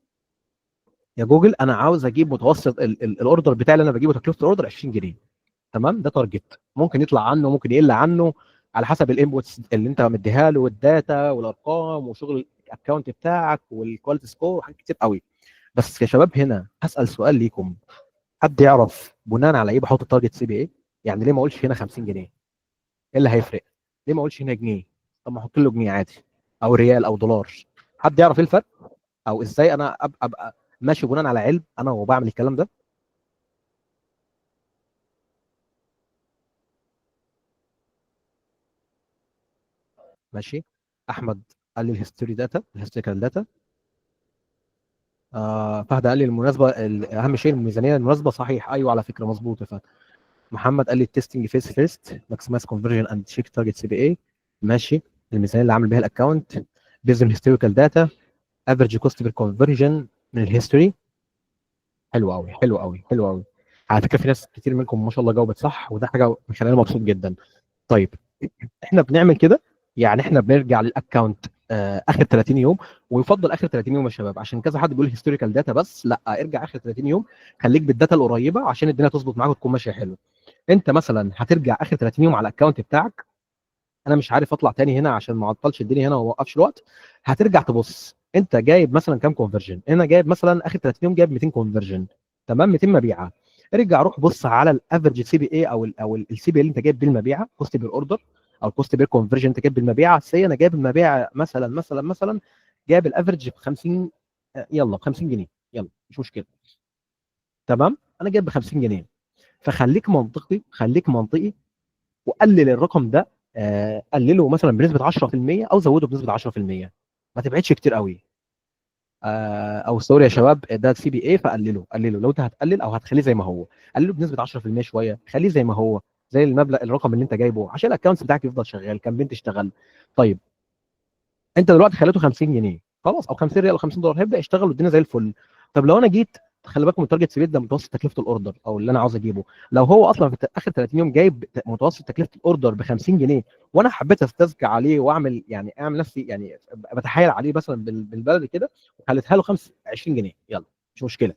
Speaker 1: يا جوجل انا عاوز اجيب متوسط ال order بتاعي اللي انا بجيبه تكلفة ال order 20 جنيه. تمام، ده target ممكن يطلع عنه ممكن يقل عنه على حسب ال inputs اللي انت مديها له وال data والارقام وشغل ال account بتاعك وال quality score وحاجات كتير قوي. بس يا شباب هنا هسال سؤال ليكم، حد يعرف بناء على ايه بحط ال target CPA؟ يعني ليه ما اقولش هنا 50 جنيه؟ ايه اللي هيفرق؟ ليه ما اقولش هنا جنيه؟ طب ما احط له جنيه عادي او ريال او دولار. حد يعرف ايه الفرق؟ او ازاي انا ابقى ماشي بناء على علم انا وبعمل الكلام ده؟ ماشي. احمد قال لي ال history data، ال historical data. فهد قال لي المناسبة، اهم شيء الميزانية المناسبة. صحيح، ايوه على فكرة مظبوط يا فهد. محمد قال لي ال testing phase first maximize conversion and check target CPA. ماشي. الميزانية اللي عامل بيها ال account based on historical data، average cost per conversion من ال history. حلو قوي، حلو قوي، حلو قوي. على فكرة في ناس كتير منكم ما شاء الله جاوبت صح، وده حاجة مخليني مبسوط جدا. طيب احنا بنعمل كده، يعني احنا بنرجع لل account اخر 30 يوم، ويفضل اخر 30 يوم يا شباب، عشان كذا حد بيقول historical data، بس لا، ارجع اخر 30 يوم، خليك بال data القريبة عشان الدنيا تظبط معاك وتكون ماشية حلو. انت مثلا هترجع اخر 30 يوم على ال account بتاعك، انا مش عارف اطلع تاني هنا عشان ما اعطلش الدنيا هنا وما اوقفش الوقت. هترجع تبص انت جايب مثلا كام conversion، انا جايب مثلا اخر 30 يوم جايب 200 conversion، تمام، 200 مبيعه. ارجع روح بص على ال average CPA او ال CPA اللي انت جايب بيه المبيعه، cost per order او ال cost per conversion انت جايب بالمبيعه. say انا جايب المبيعه مثلا مثلا مثلا جايب ال average ب 50، يلا ب 50 جنيه، يلا مش مشكلة، تمام، انا جايب ب 50 جنيه. فخليك منطقي، خليك منطقي وقلل الرقم ده، قلله مثلا بنسبة 10% او زوده بنسبة 10%، ما تبعدش كتير قوي. او sorry يا شباب ده CPA، فقلله، قلله لو انت هتقلل او هتخليه زي ما هو، قلله بنسبة 10% شوية، خليه زي ما هو، زي المبلغ الرقم اللي انت جايبه عشان ال account بتاعك يفضل شغال، campaign تشتغل. طيب انت دلوقتي خليته 50 جنيه خلاص، او 50 ريال او 50 دولار، هيبدا يشتغل والدنيا زي الفل. طب لو انا جيت، خلي بالكم ال target CPA ده متوسط تكلفة ال order او اللي انا عاوز اجيبه، لو هو اصلا في اخر 30 يوم جايب متوسط تكلفة ال order ب 50 جنيه، وانا حبيت استذكى عليه واعمل يعني اعمل نفسي يعني بتحايل عليه مثلا بالبلد كده، وخليتها له 20 جنيه، يلا مش مشكلة.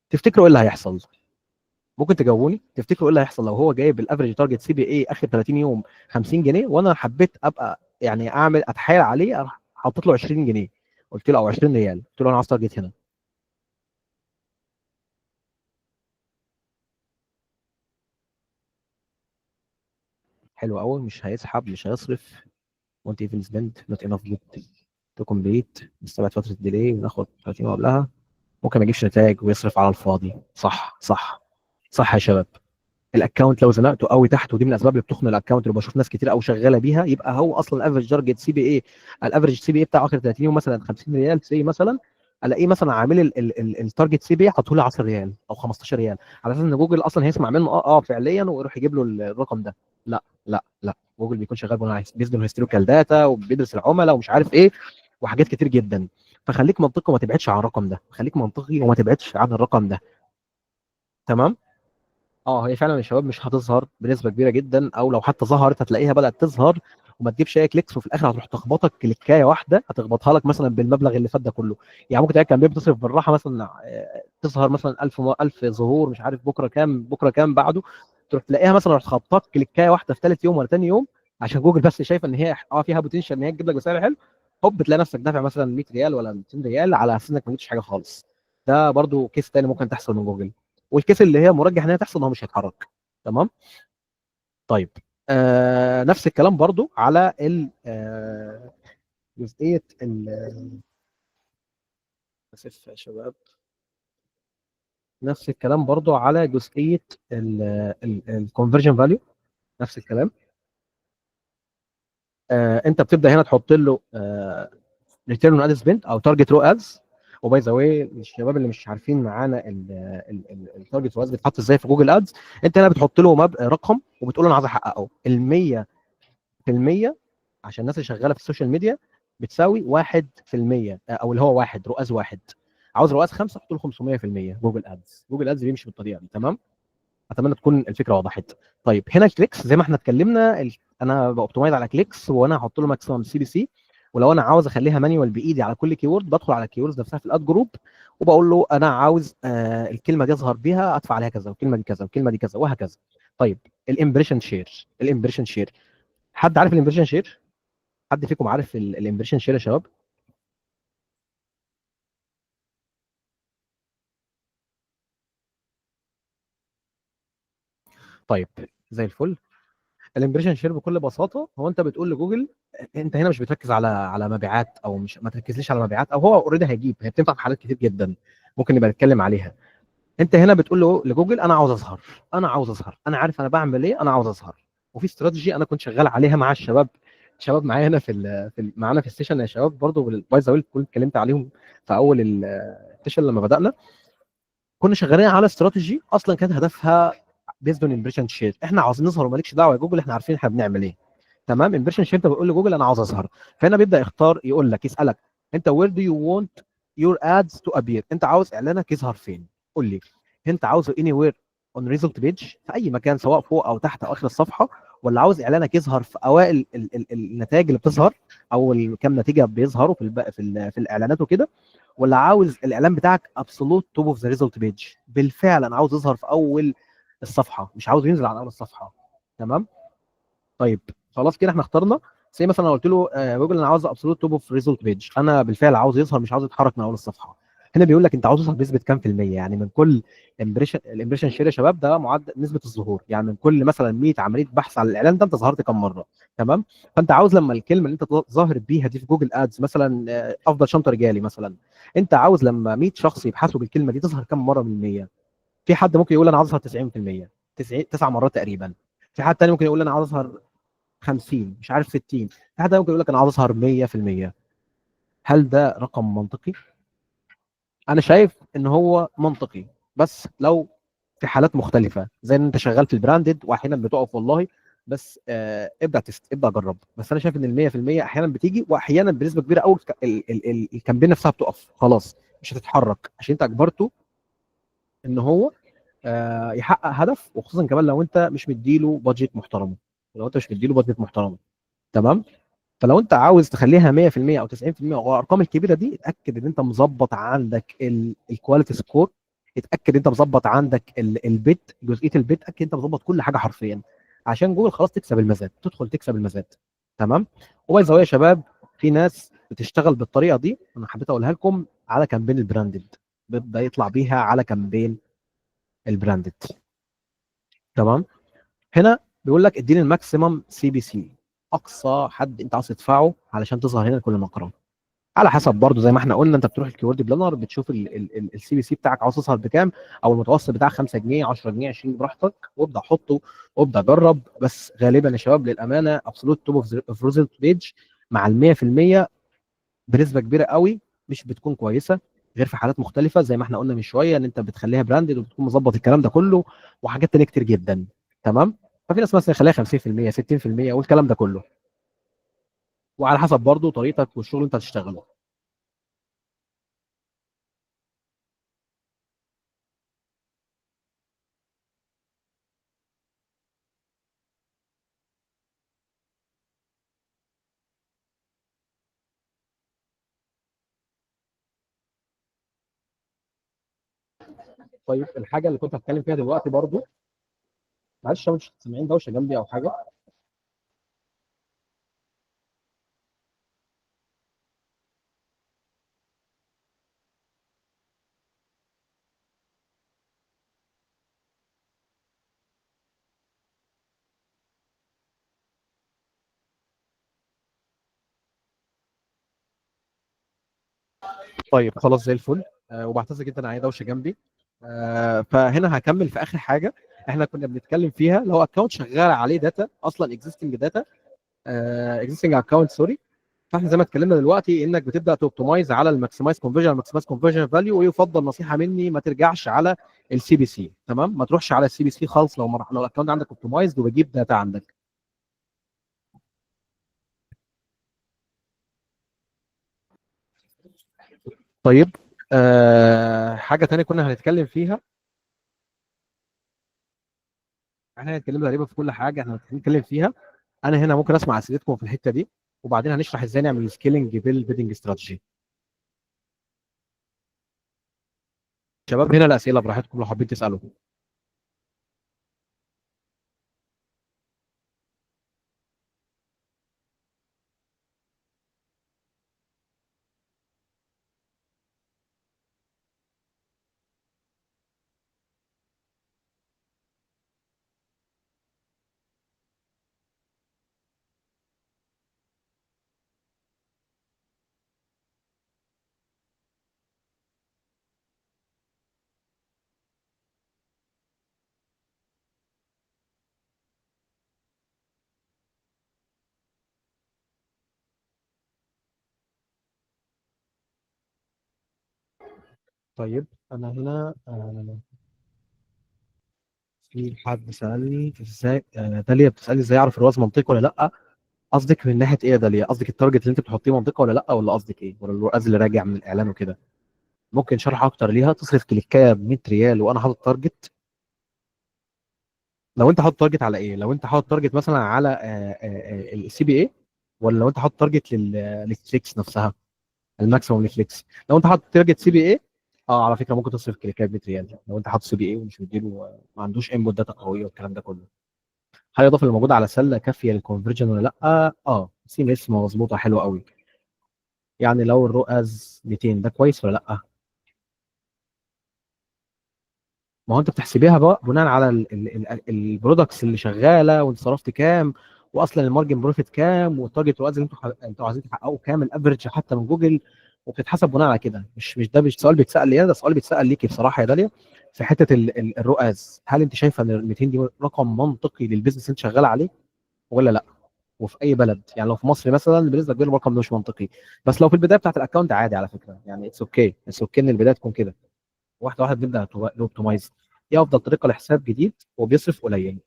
Speaker 1: تفتكروا ايه اللي هيحصل؟ ممكن تجاوبوني؟ تفتكروا ايه اللي هيحصل لو هو جايب ال average target CPA اخر 30 يوم 50 جنيه، وانا حبيت ابقى يعني اعمل اتحايل عليه، اروح حاطط له 20 جنيه، قلت له او 20 ريال، قلت له انا عاوز target هنا. حلو قوي، مش هيسحب مش هيصرف، won't even spend, not enough get. to complete، نستبعد فترة ال delay وناخد 30 قبلها. ممكن ما يجيبش نتائج ويصرف على الفاضي. صح صح صح يا شباب. ال account لو زنقته قوي تحت، ودي من الاسباب اللي بتخنق ال account اللي بشوف ناس كتير قوي شغالة بيها، يبقى هو اصلا ال average target CPA، ال average CPA بتاعه اخر 30 يوم مثلا 50 ريال سي مثلا، الاقيه مثلا عامل ال target CPA حاطه له 10 ريال او 15 ريال، على اساس ان جوجل اصلا هيسمع منه فعليا ويروح يجيب له الرقم ده. لا لا لا، جوجل بيكون شغال بناء على based on historical data، وبيدرس العملاء ومش عارف ايه وحاجات كتير جدا. فخليك منطقي وما تبعدش عن الرقم ده، خليك منطقي وما تبعدش عن الرقم ده. تمام. هي فعلا يا شباب مش هتظهر بنسبة كبيرة جدا، او لو حتى ظهرت هتلاقيها بدات تظهر وما تجيبش اي clicks، وفي الاخر هتروح تخبطك كليكايه واحدة هتخبطها لك مثلا بالمبلغ اللي فات ده كله. يعني ممكن تلاقي campaign بتصرف بالراحة مثلا، تظهر مثلا 1000 ظهور، مش عارف بكره كام، بكره كام، بعده تروح تلاقيها مثلا راح تخبطك كليكايه واحدة في ثالث يوم ولا ثاني يوم، عشان جوجل بس شايفه ان هي فيها potential ان هي تجيب لك بسعر حلو، هوب تلاقي نفسك دافع مثلا 100 ريال ولا 200 ريال على اساس انك ما جبتش حاجة خالص. ده برضو case تاني ممكن تحصل من جوجل، وال case اللي هي مرجح ان هي تحصل ان هو مش هيتحرك. تمام. طيب نفس الكلام برضو على ال جزئية ال اسف يا شباب، نفس الكلام برضو على جزئية ال conversion value. نفس الكلام، انت بتبدا هنا تحط له return on ad spend او target ROAS. و by the way الشباب اللي مش عارفين معانا ال target ROAS بيتحط ازاي في Google Ads، انت هنا بتحط له رقم وبتقول له انا عايز احققه. ال 100% عشان الناس اللي شغالة في ال social media بتساوي 1%، او اللي هو 1 ROAS 1. عاوز ROAS 5 حط له 500% Google Ads. Google Ads بيمشي بالطريقة دي. تمام، اتمنى تكون الفكرة وضحت. طيب هنا ال clicks زي ما احنا اتكلمنا، انا ب optimize على clicks وانا هحط له maximum CPC، ولو انا عاوز اخليها manual بايدي على كل keyword بدخل على ال keywords نفسها في ال ad group وبقول له انا عاوز الكلمة دي اظهر بيها ادفع عليها كذا، والكلمة دي كذا، والكلمة دي كذا، وهكذا. طيب ال impression share، ال impression share حد عارف ال impression share؟ حد فيكم عارف ال impression share يا شباب؟ طيب زي الفل. ال impression share بكل بساطة هو انت بتقول لجوجل انت هنا مش بتركز على مبيعات، او مش ما تركزليش على مبيعات، او هو already هيجيب، هي بتنفع في حالات كتير جدا ممكن نبقى نتكلم عليها. انت هنا بتقول له لجوجل انا عاوز اظهر، انا عاوز اظهر، انا عارف انا بعمل ايه، انا عاوز اظهر. وفي استراتيجي انا كنت شغال عليها مع الشباب، شباب معايا هنا معانا في ال session يا شباب برضه، by the way كنت اتكلمت عليهم في اول ال session لما بدانا، كنا شغالين على استراتيجي اصلا كانت هدفها based on impression share، احنا عاوزين نظهر ومالكش دعوه يا جوجل، احنا عارفين احنا بنعمل ايه. تمام، impression share انت بتقول لجوجل انا عاوز اظهر، فهنا بيبدا يختار يقول لك يسالك انت where do you want your ads to appear، انت عاوز اعلانك يظهر فين؟ قول لي انت عاوزه anywhere on result page في اي مكان سواء فوق او تحت او اخر الصفحة، ولا عاوز اعلانك يظهر في اوائل النتائج اللي بتظهر، اول كام نتيجة بيظهروا في الاعلانات وكده، ولا عاوز الاعلان بتاعك absolute top of the result page، بالفعل انا عاوز يظهر في اول الصفحة مش عاوز ينزل على اول الصفحة. تمام، طيب خلاص كده احنا اخترنا. زي مثلا انا قلت له جوجل انا عاوز absolute top of result page، انا بالفعل عاوز يظهر مش عاوز يتحرك من اول الصفحة. هنا بيقول لك انت عاوز يظهر بنسبة كام في المية، يعني من كل impression، ال impression share يا شباب ده معدل نسبه الظهور، يعني من كل مثلا 100 عملية بحث على الاعلان ده انت ظهرت كام مرة. تمام، فانت عاوز لما الكلمة اللي انت ظاهر بيها دي في Google Ads مثلا، افضل شنطه رجالي مثلا، انت عاوز لما 100 شخص يبحثوا بالكلمة دي تظهر كام مرة من 100؟ في حد ممكن يقول انا عاوز اظهر 90%، 9 مرات تقريبا. في حد تاني ممكن يقول انا عاوز اظهر 50، مش عارف 60. في حد ممكن يقول لك انا عاوز اظهر 100%. هل ده رقم منطقي؟ انا شايف ان هو منطقي، بس لو في حالات مختلفة زي ان انت شغال في ال branded واحيانا بتقف والله، بس ابدا test، ابدا جرب. بس انا شايف ان ال 100% احيانا بتيجي، واحيانا بنسبة كبيرة قوي ال campaign نفسها بتقف خلاص مش هتتحرك، عشان انت اجبرته ان هو يحقق هدف، وخصوصا كمان لو انت مش مديله budget محترمه، لو انت مش مديله budget محترمه. تمام، فلو انت عاوز تخليها 100% او 90% او الارقام الكبيرة دي، اتاكد ان انت مظبط عندك ال quality score، اتاكد انت مظبط عندك ال bid، جزئية ال bid، اتاكد انت مظبط كل حاجة حرفيا، عشان جوجل خلاص تكسب المزاد، تدخل تكسب المزاد. تمام، و by the way يا شباب في ناس بتشتغل بالطريقة دي، انا حبيت اقولها لكم على campaign ال branded، بيبدا يطلع بيها على campaign ال branded. تمام، هنا بيقول لك اديني ال maximum CPC، اقصى حد انت عاوز تدفعه علشان تظهر هنا كل نقره. على حسب برضو زي ما احنا قلنا، انت بتروح ال keyword planner بتشوف ال CPC بتاعك عاوز توصل بكام، او المتوسط بتاع 5 جنيه 10 جنيه 20، براحتك، وابدا حطه وابدا جرب. بس غالبا يا شباب للامانة absolute top of result page مع ال 100% بنسبة كبيرة قوي مش بتكون كويسة، غير في حالات مختلفة زي ما احنا قلنا من شوية ان انت بتخليها branded وبتكون مظبط الكلام ده كله وحاجات تانية كتير جدا. تمام؟ ففي ناس مثلا يخليها 50% 60% والكلام ده كله، وعلى حسب برضو طريقتك والشغل اللي انت هتشتغله. طيب الحاجة اللي كنت هتكلم فيها دلوقتي برضو، معلش مش سامعين دوشه جنبي او حاجة؟ طيب خلاص زي الفل. وبعتذر جدا على دوشه جنبي. فهنا هكمل في اخر حاجة احنا كنا بنتكلم فيها، اللي هو account شغال عليه data اصلا، existing data، existing account sorry. فاحنا زي ما اتكلمنا دلوقتي انك بتبدا ت optimize على ال maximize conversion، ال maximize conversion value، ويفضل نصيحة مني ما ترجعش على ال CPC. تمام؟ ما تروحش على ال CPC خالص لو ال account عندك optimized وبجيب data عندك. طيب حاجة ثانية كنا هنتكلم فيها، احنا هنتكلم تقريبا في كل حاجة احنا هنتكلم فيها. انا هنا ممكن اسمع اسئلتكم في الحتة دي، وبعدين هنشرح ازاي نعمل scaling بال bidding strategy. شباب هنا الاسئلة براحتكم لو حابين تسالوا. طيب انا هنا في حد سالني ازاي، داليا بتسالني ازاي اعرف ال ROAS منطقي ولا لا. قصدك من ناحية ايه يا داليا؟ قصدك ال target اللي انت بتحطيه منطقي ولا لا، ولا قصدك ايه؟ ولا ال ROAS اللي راجع من الاعلان وكده؟ ممكن شرح اكتر ليها. تصرف كليكايه ب 100 ريال وانا حاطط target. لو انت حاطط target على ايه؟ لو انت حاطط target مثلا على ال CPA، ولا لو انت حاطط target لل clicks نفسها، ال maximum لل clicks. لو انت حاطط target CPA، على فكرة ممكن تصرف كليكات ب 100 ريال لو انت حاطط CPA ومش مديله، ما عندوش input data قوية والكلام ده كله. هل الاضافة اللي موجودة على سله كافيه لل conversion ولا لا؟ CMS مظبوطة حلوة قوي. يعني لو ال ROAS 200 ده كويس ولا لا؟ ما هو انت بتحسبيها بقى بناء على ال products اللي شغالة، وانت صرفت كام، واصلا ال margin profit كام، وال target ROAS اللي انتوا عايزين تحققوا كام، ال average حتى من جوجل، وبتتحسب بناء على كده. مش ده مش سؤال بيتسال لي، ده سؤال بيتسال ليكي بصراحة يا داليا في حتة ال ROAS. هل انت شايفه ان ال 200 دي رقم منطقي لل business اللي انت شغالة عليه ولا لا؟ وفي اي بلد؟ يعني لو في مصر مثلا بنسبة كبيرة الرقم ده مش منطقي، بس لو في البداية بتاعت ال account عادي على فكرة، يعني it's okay، it's okay ان البداية تكون كده، واحدة واحدة بنبدا ن optimize. ايه افضل طريقه لحساب جديد وبيصرف قليل؟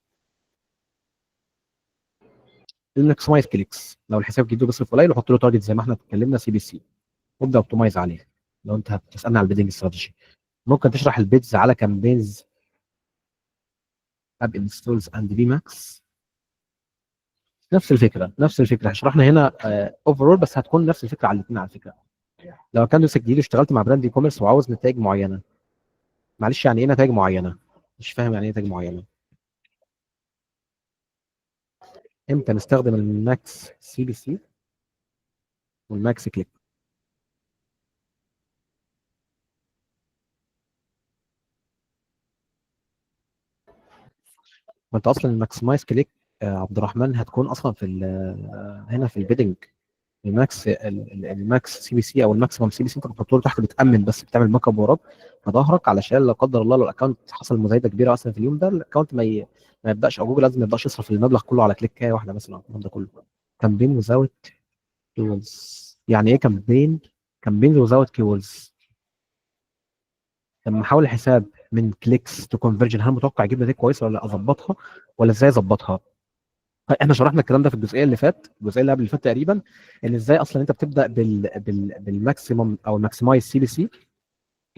Speaker 1: ال maximize clicks. لو الحساب جديد وبيصرف قليل وحط له target زي ما احنا اتكلمنا CPC، وابدا optimize عليه. لو انت هتسالني على ال bidding strategy، ممكن تشرح ال bids على campaigns app installs and PMax؟ نفس الفكرة، نفس الفكرة شرحنا هنا overall، بس هتكون نفس الفكرة على الاثنين على فكرة. لو كان لسه جديد واشتغلت مع brand e-commerce وعاوز نتائج معينة، معلش يعني ايه نتائج معينة؟ مش فاهم يعني ايه نتائج معينة. امتى نستخدم ال max CPC وال max click؟ ما انت اصلا ال maximize click عبد الرحمن هتكون اصلا في هنا في ال bidding، ال max ال max CPC او ال maximum CPC انت بتحطه له تحت، بتامن بس، بتعمل backup وراك في ظهرك، علشان لا قدر الله لو ال account حصل مزايده كبيرة مثلا في اليوم ده، ال account ما يبداش، او جوجل لازم ما يبداش يصرف المبلغ كله على كليكايه واحدة مثلا، الكلام ده كله. campaign without keywords، يعني ايه campaign؟ campaign without keywords، لما احول الحساب من clicks to conversion، هل متوقع اجيب نتيجة كويسة ولا اظبطها ولا ازاي اظبطها؟ طيب احنا شرحنا الكلام ده في الجزئية اللي فات، الجزئية اللي قبل اللي فات تقريبا، ان ازاي اصلا انت بتبدا بال maximum او ال maximize CPC،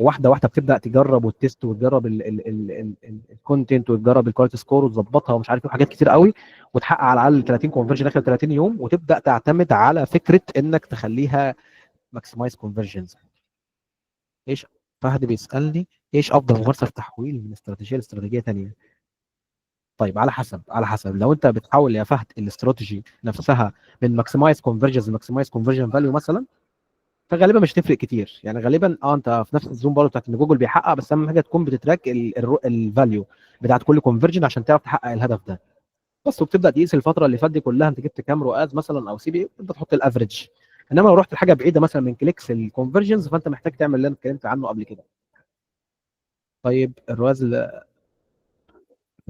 Speaker 1: واحدة واحدة بتبدا تجرب وت test وتجرب ال content وتجرب ال quality score وتظبطها ومش عارف ايه وحاجات كتير قوي، وتحقق على الاقل 30 conversion اخر 30 يوم، وتبدا تعتمد على فكرة انك تخليها maximize conversions. ايش فهد بيسالني ايش افضل ممارسة في تحويل من استراتيجية لاستراتيجيه ثانية؟ طيب على حسب لو انت بتحول يا فهد الاستراتيجي نفسها من maximize conversions ل maximize conversion value مثلا، فغالبا مش هتفرق كتير، يعني غالبا انت في نفس ال zone برضه بتاعت ان جوجل بيحقق، بس اهم حاجة تكون بت track ال value بتاعت كل conversion عشان تعرف تحقق الهدف ده بس، وبتبدا تقيس الفترة اللي فاتت دي كلها انت جبت كام ROAS مثلا او CPA، وتبدا تحط ال average. انما لو رحت لحاجة بعيدة مثلا من clicks ال conversions، فانت محتاج تعمل اللي انا اتكلمت عنه قبل كده. طيب ال ROAS اللي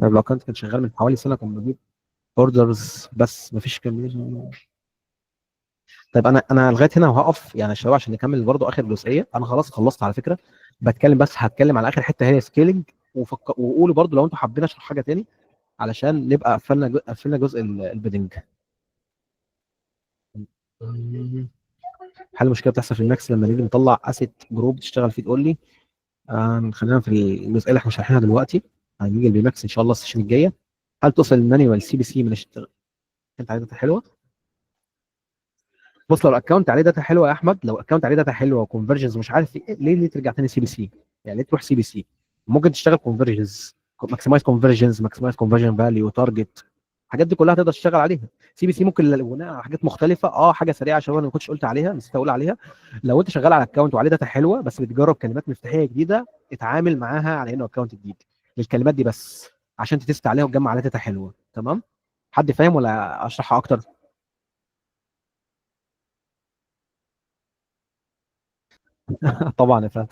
Speaker 1: طيب لو كنت كان شغال من حوالي سنة كان بجيب orders بس مفيش كمية. طيب انا لغاية هنا وهقف يعني يا شباب عشان نكمل برضو اخر جزئية. انا خلاص خلصت على فكرة، بتكلم بس هتكلم على اخر حتة هي scaling، وقولوا برضو لو انتوا حابين اشرح حاجة تاني علشان نبقى قفلنا جزء ال bidding. هل المشكلة بتحصل في ال Max لما نيجي نطلع asset group تشتغل فيه؟ تقول لي خلينا في الجزئية اللي احنا شارحينها دلوقتي، هنيجي ال PMax ان شاء الله ال session الجاية. هل توصل ال manual CPC من اشتغل انت عليه data حلوة؟ بص لو ال account عليه data حلوة يا احمد، لو ال account عليه data حلوة و conversions مش عارف ايه، ليه ترجع تاني CPC؟ يعني ليه تروح CPC؟ ممكن تشتغل conversions، maximize conversions، maximize conversion value، target، الحاجات دي كلها تقدر تشتغل عليها. CPC ممكن بناء على حاجات مختلفة. حاجة سريعة عشان انا ما كنتش قلت عليها، نسيت اقول عليها. لو انت شغال على account وعليه data حلوة بس بتجرب كلمات مفتاحيه جديدة، اتعامل معاها على انه account جديد للكلمات دي بس عشان ت test عليها وتجمع عليها data حلوة. تمام؟ حد فاهم ولا اشرحها اكتر؟ طبعا يا فندم.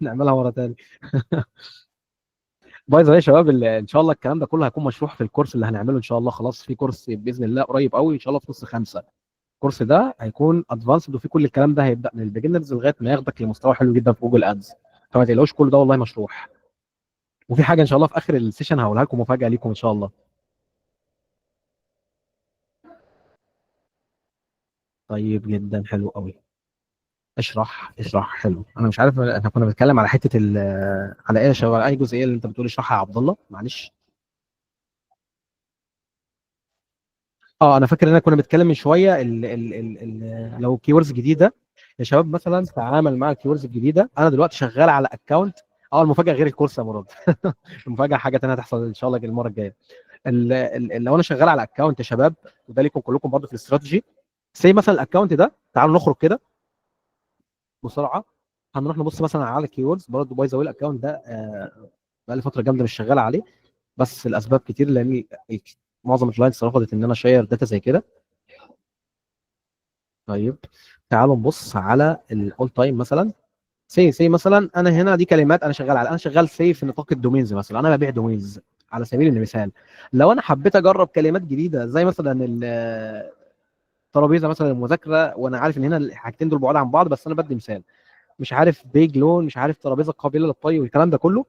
Speaker 1: نعملها مرة ثانية. by the يا شباب، ان شاء الله الكلام ده كله هيكون مشروح في الكورس اللي هنعمله ان شاء الله. خلاص في كورس باذن الله قريب قوي ان شاء الله في نص 5. الكورس ده هيكون advanced وفي كل الكلام ده، هيبدا من ال beginners لغاية ما ياخدك لمستوى حلو جدا في Google Ads، فما تقلقوش كل ده والله مشروح. وفي حاجة ان شاء الله في اخر ال session هقولها لكم، مفاجاة ليكم ان شاء الله. طيب جدا، حلو قوي. اشرح اشرح، حلو. انا مش عارف احنا كنا بنتكلم على حتة على ايه يا شباب، اي جزئية اللي انت بتقول اشرحها يا عبد الله؟ معلش. انا فاكر ان انا كنا بنتكلم من شوية ال ال ال ال لو keywords جديدة يا شباب، مثلا تعامل مع ال keywords الجديدة. انا دلوقتي شغال على account، المفاجاة غير الكورس يا مراد. المفاجاة حاجة ثانية هتحصل ان شاء الله المرة الجاية. لو انا شغال على account يا شباب، وده ليكم كلكم برضه في الاستراتيجي، زي مثلا ال account ده، تعالوا نخرج كده بسرعة، هنروح نبص مثلا على ال keywords. برضه by the way ال account ده، بقى لي فترة جامدة مش شغال عليه، بس الاسباب كتير، لان معظم ال clients رفضت ان انا share data زي كده. طيب تعالوا نبص على ال all time مثلا. say مثلا انا هنا دي كلمات انا شغال على، انا شغال say في نطاق ال domains مثلا، انا ببيع domains على سبيل المثال. لو انا حبيت اجرب كلمات جديدة زي مثلا الترابيزة مثلا المذاكرة، وانا عارف ان هنا الحاجتين دول بعاد عن بعض، بس انا بدي مثال، مش عارف بيج لون، مش عارف ترابيزة قابله للطي والكلام ده كله،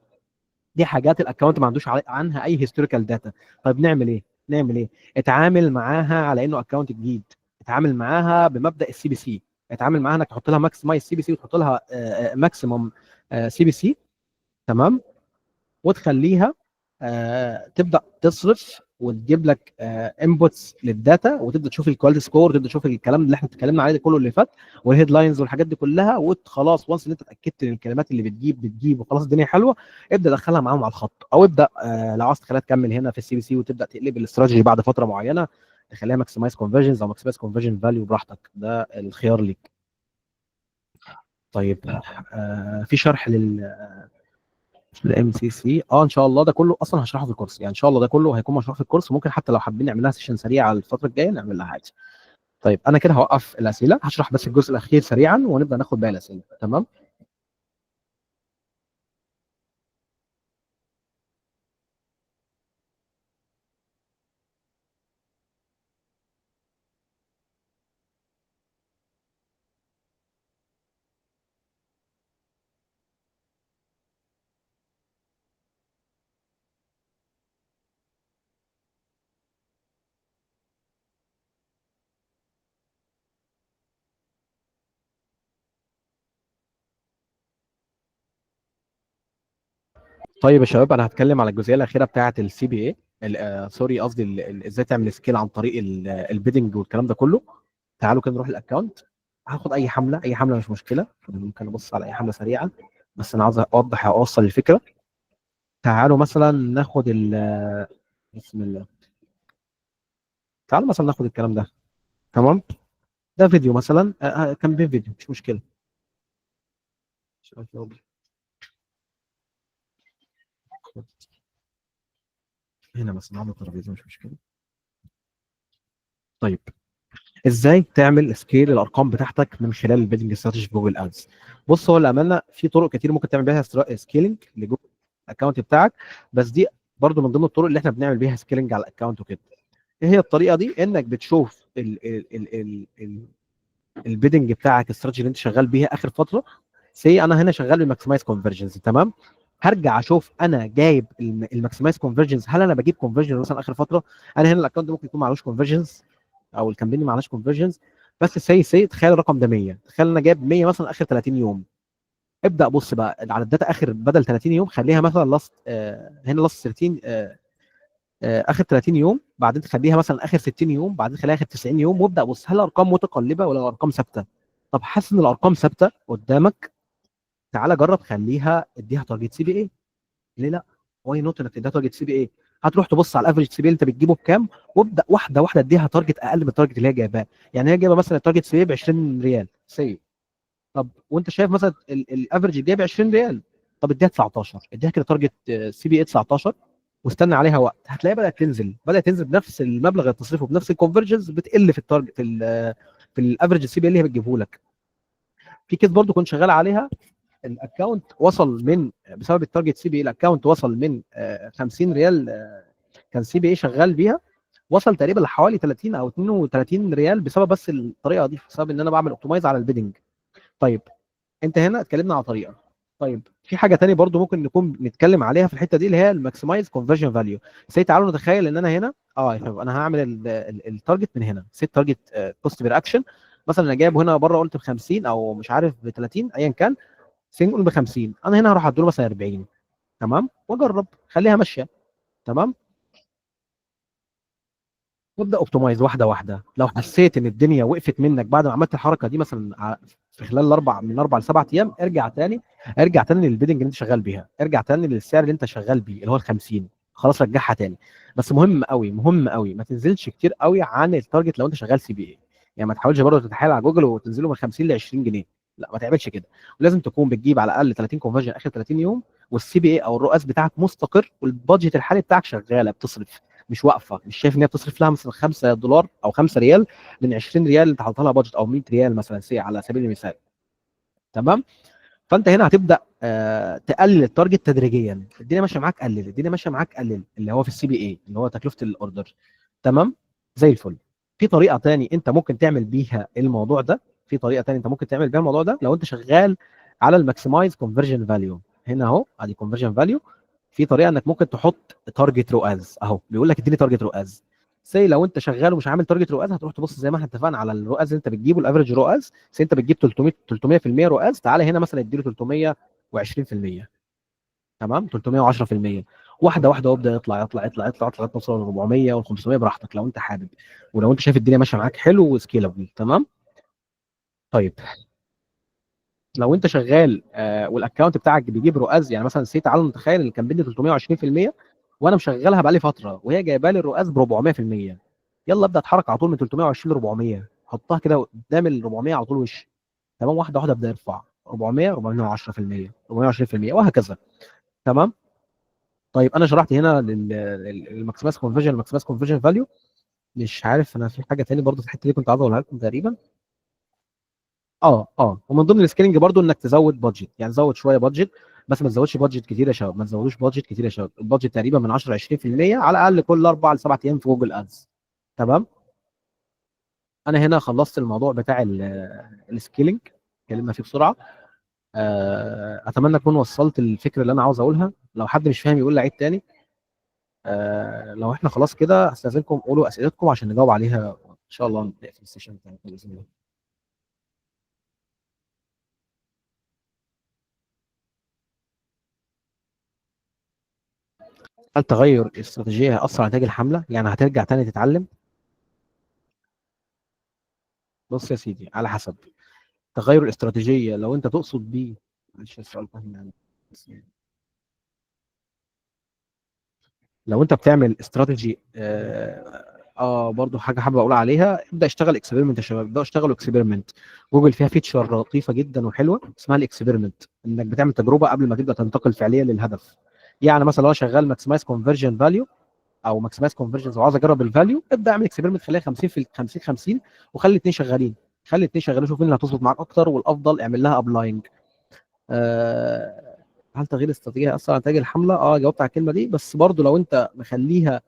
Speaker 1: دي حاجات ال account ما عندوش عنها اي historical data. طيب نعمل ايه؟ نعمل ايه؟ اتعامل معاها على انه account جديد، اتعامل معاها بمبدا ال CPC، اتعامل معاها انك تحط لها maximize CPC وتحط لها maximum CPC، تمام، وتخليها تبدا تصرف وتجيب لك inputs لل data، وتبدا تشوف ال quality score، وتبدا تشوف الكلام اللي احنا اتكلمنا عليه ده كله اللي فات، وال headlines والحاجات دي كلها. وخلاص once ان انت اتاكدت ان الكلمات اللي بتجيب وخلاص الدنيا حلوة، ابدا دخلها معاهم على الخط، او ابدا لو عاوز تخليها تكمل هنا في ال CPC وتبدا تقلب الاستراتيجي بعد فترة معينة، تخليها maximize conversions او maximize conversion value براحتك، ده الخيار ليك. طيب في شرح لل MCC؟ ان شاء الله ده كله اصلا هشرحه في الكورس، يعني ان شاء الله ده كله هيكون مشروح في الكورس، وممكن حتى لو حابين نعمل لها session سريع على الفترة الجاية نعمل لها عادي. طيب انا كده هوقف الاسئلة، هشرح بس الجزء الاخير سريعا ونبدا ناخد باقي الاسئلة. تمام. طيب يا شباب، انا هتكلم على الجزئية الاخيرة بتاعه ال CPA، sorry قصدي ازاي تعمل scale عن طريق ال bidding والكلام ده كله. تعالوا كده نروح ال account. هاخد اي حمله، اي حمله مش مشكلة، ممكن ابص على اي حمله سريعا، بس انا عاوز اوضح اوصل الفكرة. تعالوا مثلا ناخد ال، بسم الله، تعالوا مثلا ناخد الكلام ده. تمام، ده فيديو مثلا، campaign فيديو مش مشكلة. مش عارف لو هنا مثلا عامل ترابيزة مش مشكلة. طيب ازاي تعمل scale الارقام بتاعتك من خلال ال bidding strategy في Google Ads؟ بص، هو للامانة في طرق كتير ممكن تعمل بيها scaling ل Google account بتاعك، بس دي برضو من ضمن الطرق اللي احنا بنعمل بيها scaling على ال account وكده. ايه هي الطريقة دي؟ انك بتشوف ال bidding بتاعك، الاستراتيجي اللي انت شغال بيها اخر فترة. say انا هنا شغال بال maximize conversions، تمام؟ هرجع اشوف انا جايب ال maximize conversions، هل انا بجيب conversion مثلا اخر فترة؟ انا هنا ال account ممكن يكون معلوش conversions او ال campaign معلهاش conversions، بس say تخيل الرقم ده 100، تخيل انا جايب 100 مثلا اخر 30 يوم. ابدا بص بقى على ال data اخر بدل 30 يوم خليها مثلا last، هنا last 30، اخر 30 يوم، بعدين تخليها مثلا اخر 60 يوم، بعدين تخليها اخر 90 يوم، وابدا بص هل الارقام متقلبة ولا الارقام ثابتة. طب حاسس ان الارقام ثابتة قدامك، تعالى جرب خليها اديها target CPA. ليه لا؟ why not انك تديها target CPA؟ هتروح تبص على ال average CPA اللي انت بتجيبه بكام، وابدا واحدة واحدة اديها target اقل من ال target اللي هي جايباه. يعني هي جايبه مثلا ال target CPA ب 20 ريال say، طب وانت شايف مثلا ال average جايب 20 ريال، طب اديها 19، اديها كده target CPA 19 واستنى عليها وقت، هتلاقيها بدات تنزل، بدات تنزل بنفس المبلغ اللي بتصرفه بنفس ال conversions، بتقل في ال target في ال average CPA اللي هي بتجيبه لك. في case برضو كنت شغال عليها، ال account وصل من بسبب ال target CPA، ال account وصل من 50 ريال، كان CPA شغال بيها، وصل تقريبا لحوالي 30 او 32 ريال بسبب بس الطريقة دي، بسبب ان انا بعمل optimize على ال bidding. طيب انت هنا اتكلمنا على طريقه. طيب في حاجة تانية برضو ممكن نكون نتكلم عليها في الحتة دي اللي هي ال maximize conversion value. say تعالوا نتخيل ان انا هنا، طب انا هعمل ال target من هنا، set target cost per action، مثلا انا جايبه هنا بره قلت ب 50 او مش عارف ب 30 ايا كان، say نقول ب 50، انا هنا هروح اديله مثلا 40، تمام، واجرب خليها ماشية، تمام، وابدا optimize واحدة واحدة. لو حسيت ان الدنيا وقفت منك بعد ما عملت الحركة دي مثلا في خلال من 4 ل 7 ايام، ارجع تاني، ارجع تاني لل bidding اللي انت شغال بيها، ارجع تاني للسعر اللي انت شغال بيه اللي هو ال 50، خلاص رجعها تاني. بس مهم قوي، مهم قوي ما تنزلش كتير قوي عن ال target لو انت شغال CPA، يعني ما تحاولش برضه تتحايل على جوجل وتنزله من 50 ل 20 جنيه، لا ما تعملش كده. ولازم تكون بتجيب على الاقل 30 conversion اخر 30 يوم، وال CPA او ال ROAS بتاعك مستقر، وال budget الحالي بتاعك شغالة بتصرف، مش واقفة، مش شايف ان هي بتصرف لها مثلا 5 دولار او 5 ريال من 20 ريال اللي انت حاططها لها budget، او 100 ريال مثلا say على سبيل المثال، تمام. فانت هنا هتبدا تقلل ال target تدريجيا، الدنيا ماشية معاك قلل، الدنيا ماشية معاك قلل، اللي هو في ال CPA اللي هو تكلفة ال order، تمام، زي الفل. في طريقه تاني انت ممكن تعمل بيها الموضوع ده، في طريقه تاني انت ممكن تعمل بيها الموضوع ده لو انت شغال على ال maximize conversion value. هنا اهو ادي conversion value. في طريقه انك ممكن تحط target ROAS، اهو بيقول لك اديني target ROAS. say لو انت شغال ومش عامل target ROAS، هتروح تبص زي ما احنا اتفقنا على ال ROAS اللي انت بتجيبه، ال average ROAS. say انت بتجيب 300% ROAS، تعالى هنا مثلا اديله 320%، تمام، 310%، واحدة واحدة، وابدا يطلع يطلع يطلع يطلع يطلع توصل ل 400 وال 500 براحتك لو انت حابب، ولو انت شايف الدنيا ماشية معاك حلو و scalable، تمام. طيب لو انت شغال وال account بتاعك بيجيب ROAS، يعني مثلا say تعالوا نتخيل ان ال campaign دي 320% وانا مشغلها بقالي فترة وهي جايبه لي ال ROAS ب 400%، يلا ابدا اتحرك على طول من 320 ل 400، حطها كده قدام ال 400 على طول وش، تمام، واحدة واحدة ابدا ارفع 400، 410%، 420% وهكذا، تمام. طيب انا شرحت هنا لل maximize conversion، ال maximize conversion value. مش عارف انا في حاجة تاني برضو في الحتة دي كنت عايز اقولها لكم تقريبا. ومن ضمن ال scaling برضو انك تزود budget، يعني زود شوية budget، بس ما تزودش budget كتير يا شباب، ما تزودوش budget كتير يا شباب. ال budget تقريبا من 10 20% على الاقل كل 4 ل 7 ايام في Google Ads. تمام. انا هنا خلصت الموضوع بتاع ال scaling، اتكلمنا فيه بسرعة. اتمنى اكون وصلت الفكرة اللي انا عاوز اقولها. لو حد مش فاهم يقول لي عيد تاني. لو احنا خلاص كده استاذنكم قولوا اسئلتكم عشان نجاوب عليها ان شاء الله، نقفل ال session بتاعتنا باذن الله. هل تغير الاستراتيجية هيأثر على نتائج الحملة؟ يعني هترجع تاني تتعلم؟ بص يا سيدي، على حسب تغير الاستراتيجية. لو انت تقصد بيه، معلش السؤال ده يعني، لو انت بتعمل استراتيجي، برضو حاجة حابب اقول عليها، ابدا اشتغل experiment يا شباب، ابدا اشتغلوا experiment. جوجل فيها feature لطيفة جدا وحلوه اسمها ال experiment، انك بتعمل تجربه قبل ما تبدا تنتقل فعليا للهدف. يعني مثلا لو انا شغال maximize conversion value او maximize conversions وعاوز اجرب ال value، ابدا اعمل experiment، خليها 50 في 50 50 وخلي الاثنين شغالين، خلي الاثنين شغالين، شوف مين اللي هتظبط معاك اكتر والافضل اعمل لها applying. هل تغيير الاستراتيجية هيأثر على نتائج الحملة؟ جاوبت على الكلمة دي. بس برضو لو انت مخليها